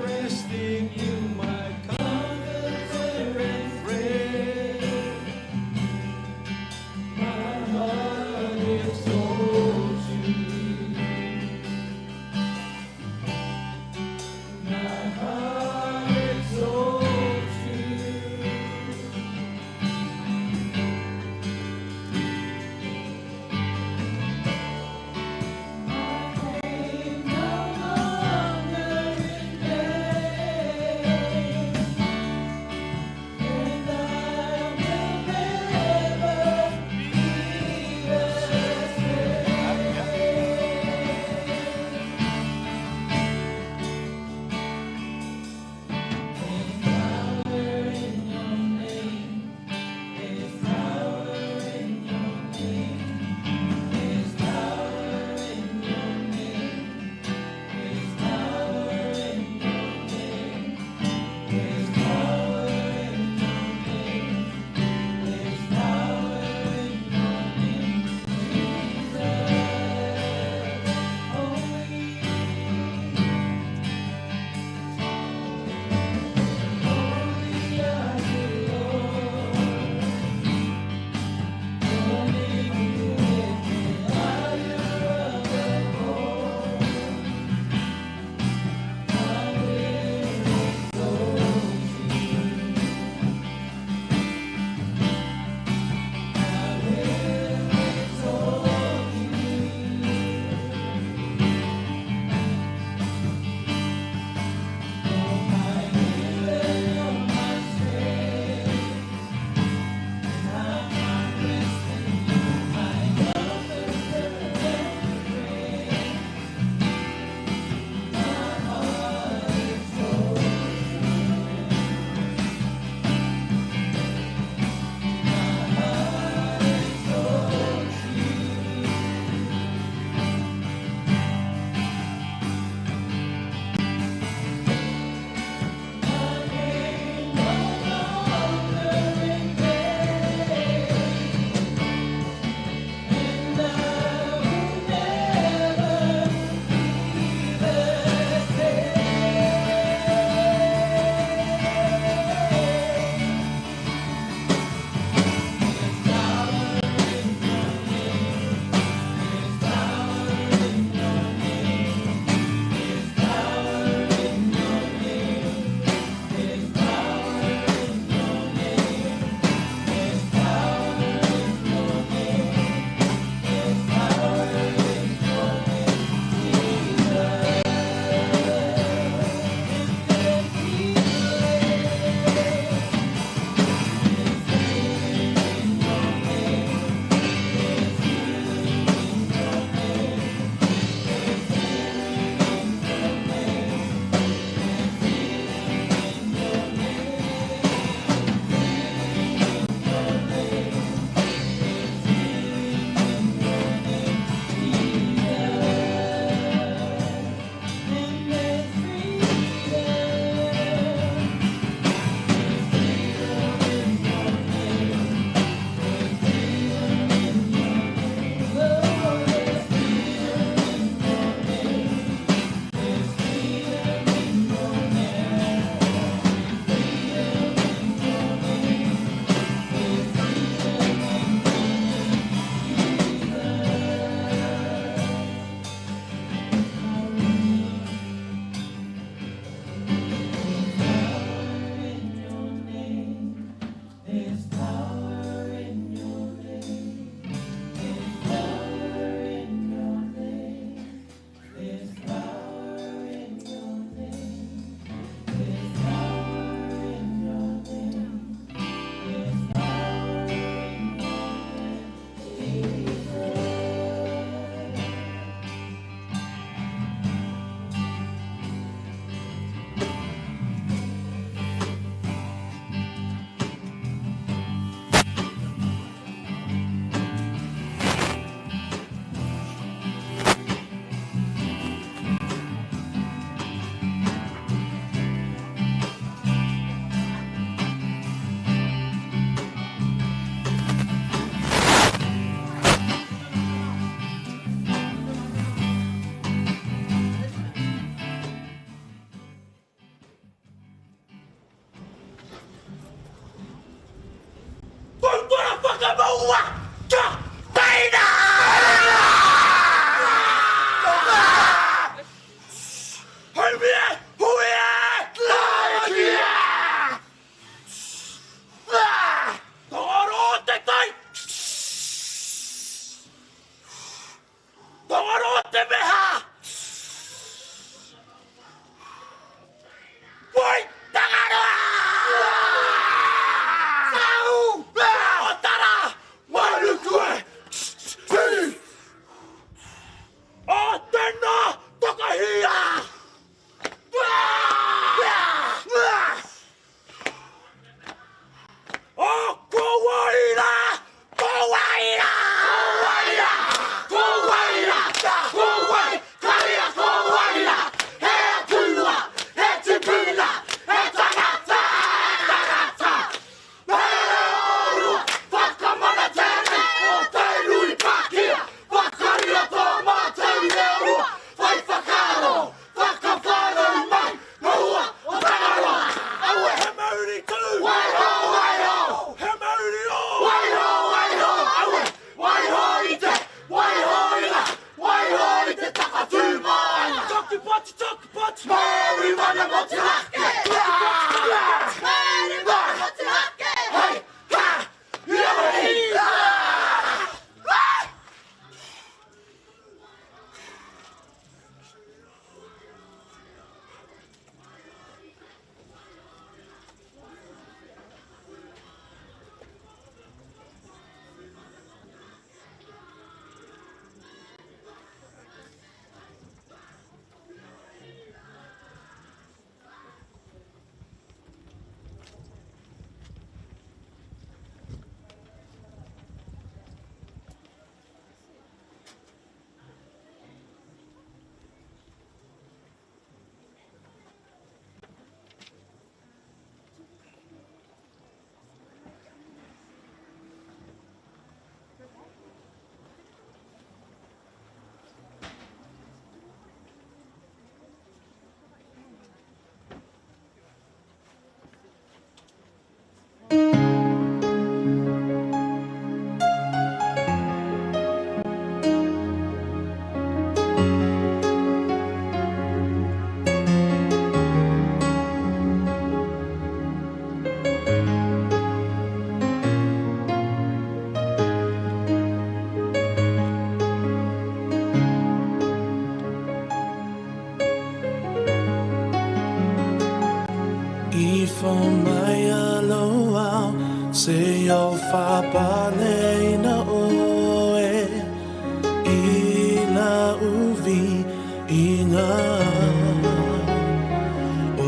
Rest in you, my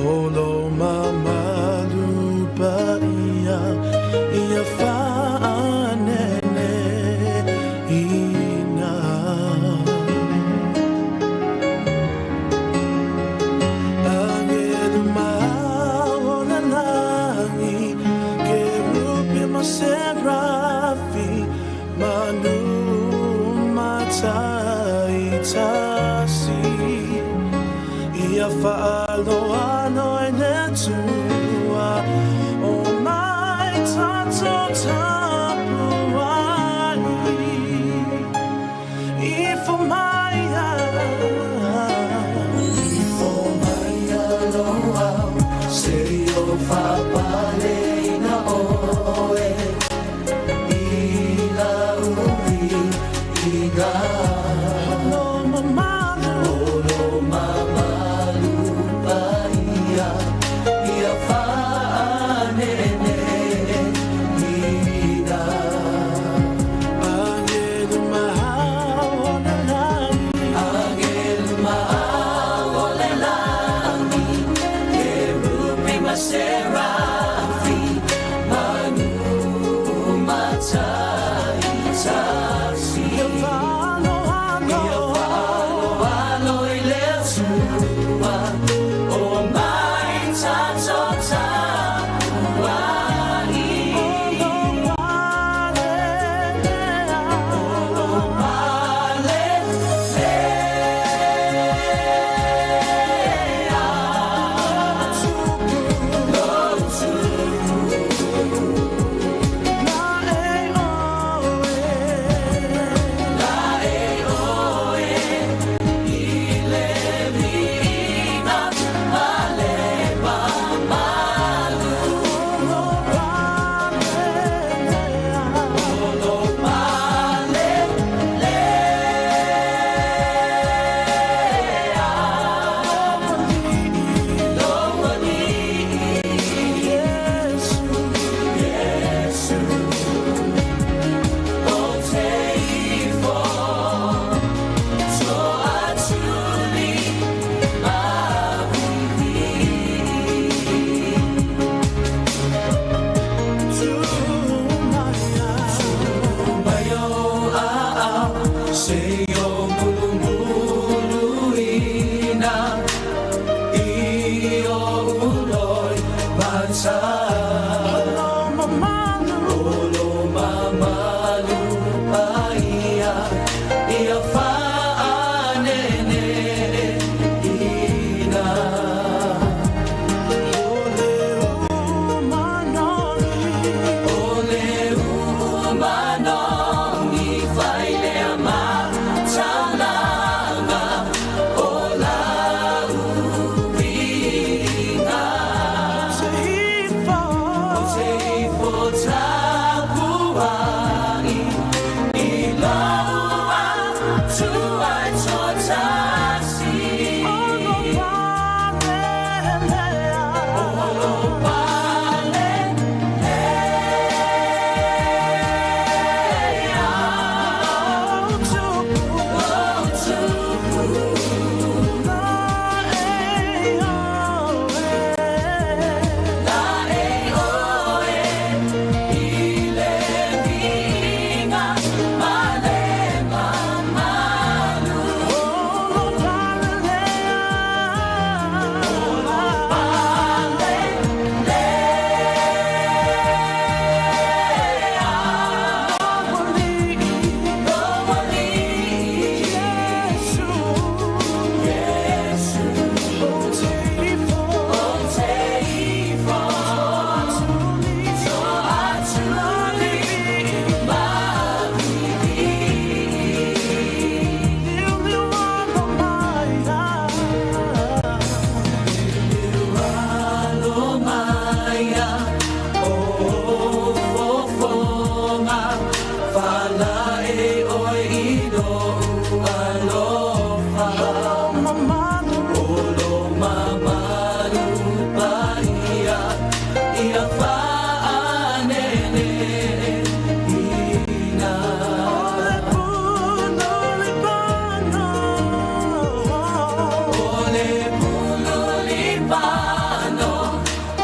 Olo mamalu pa ia.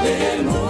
Le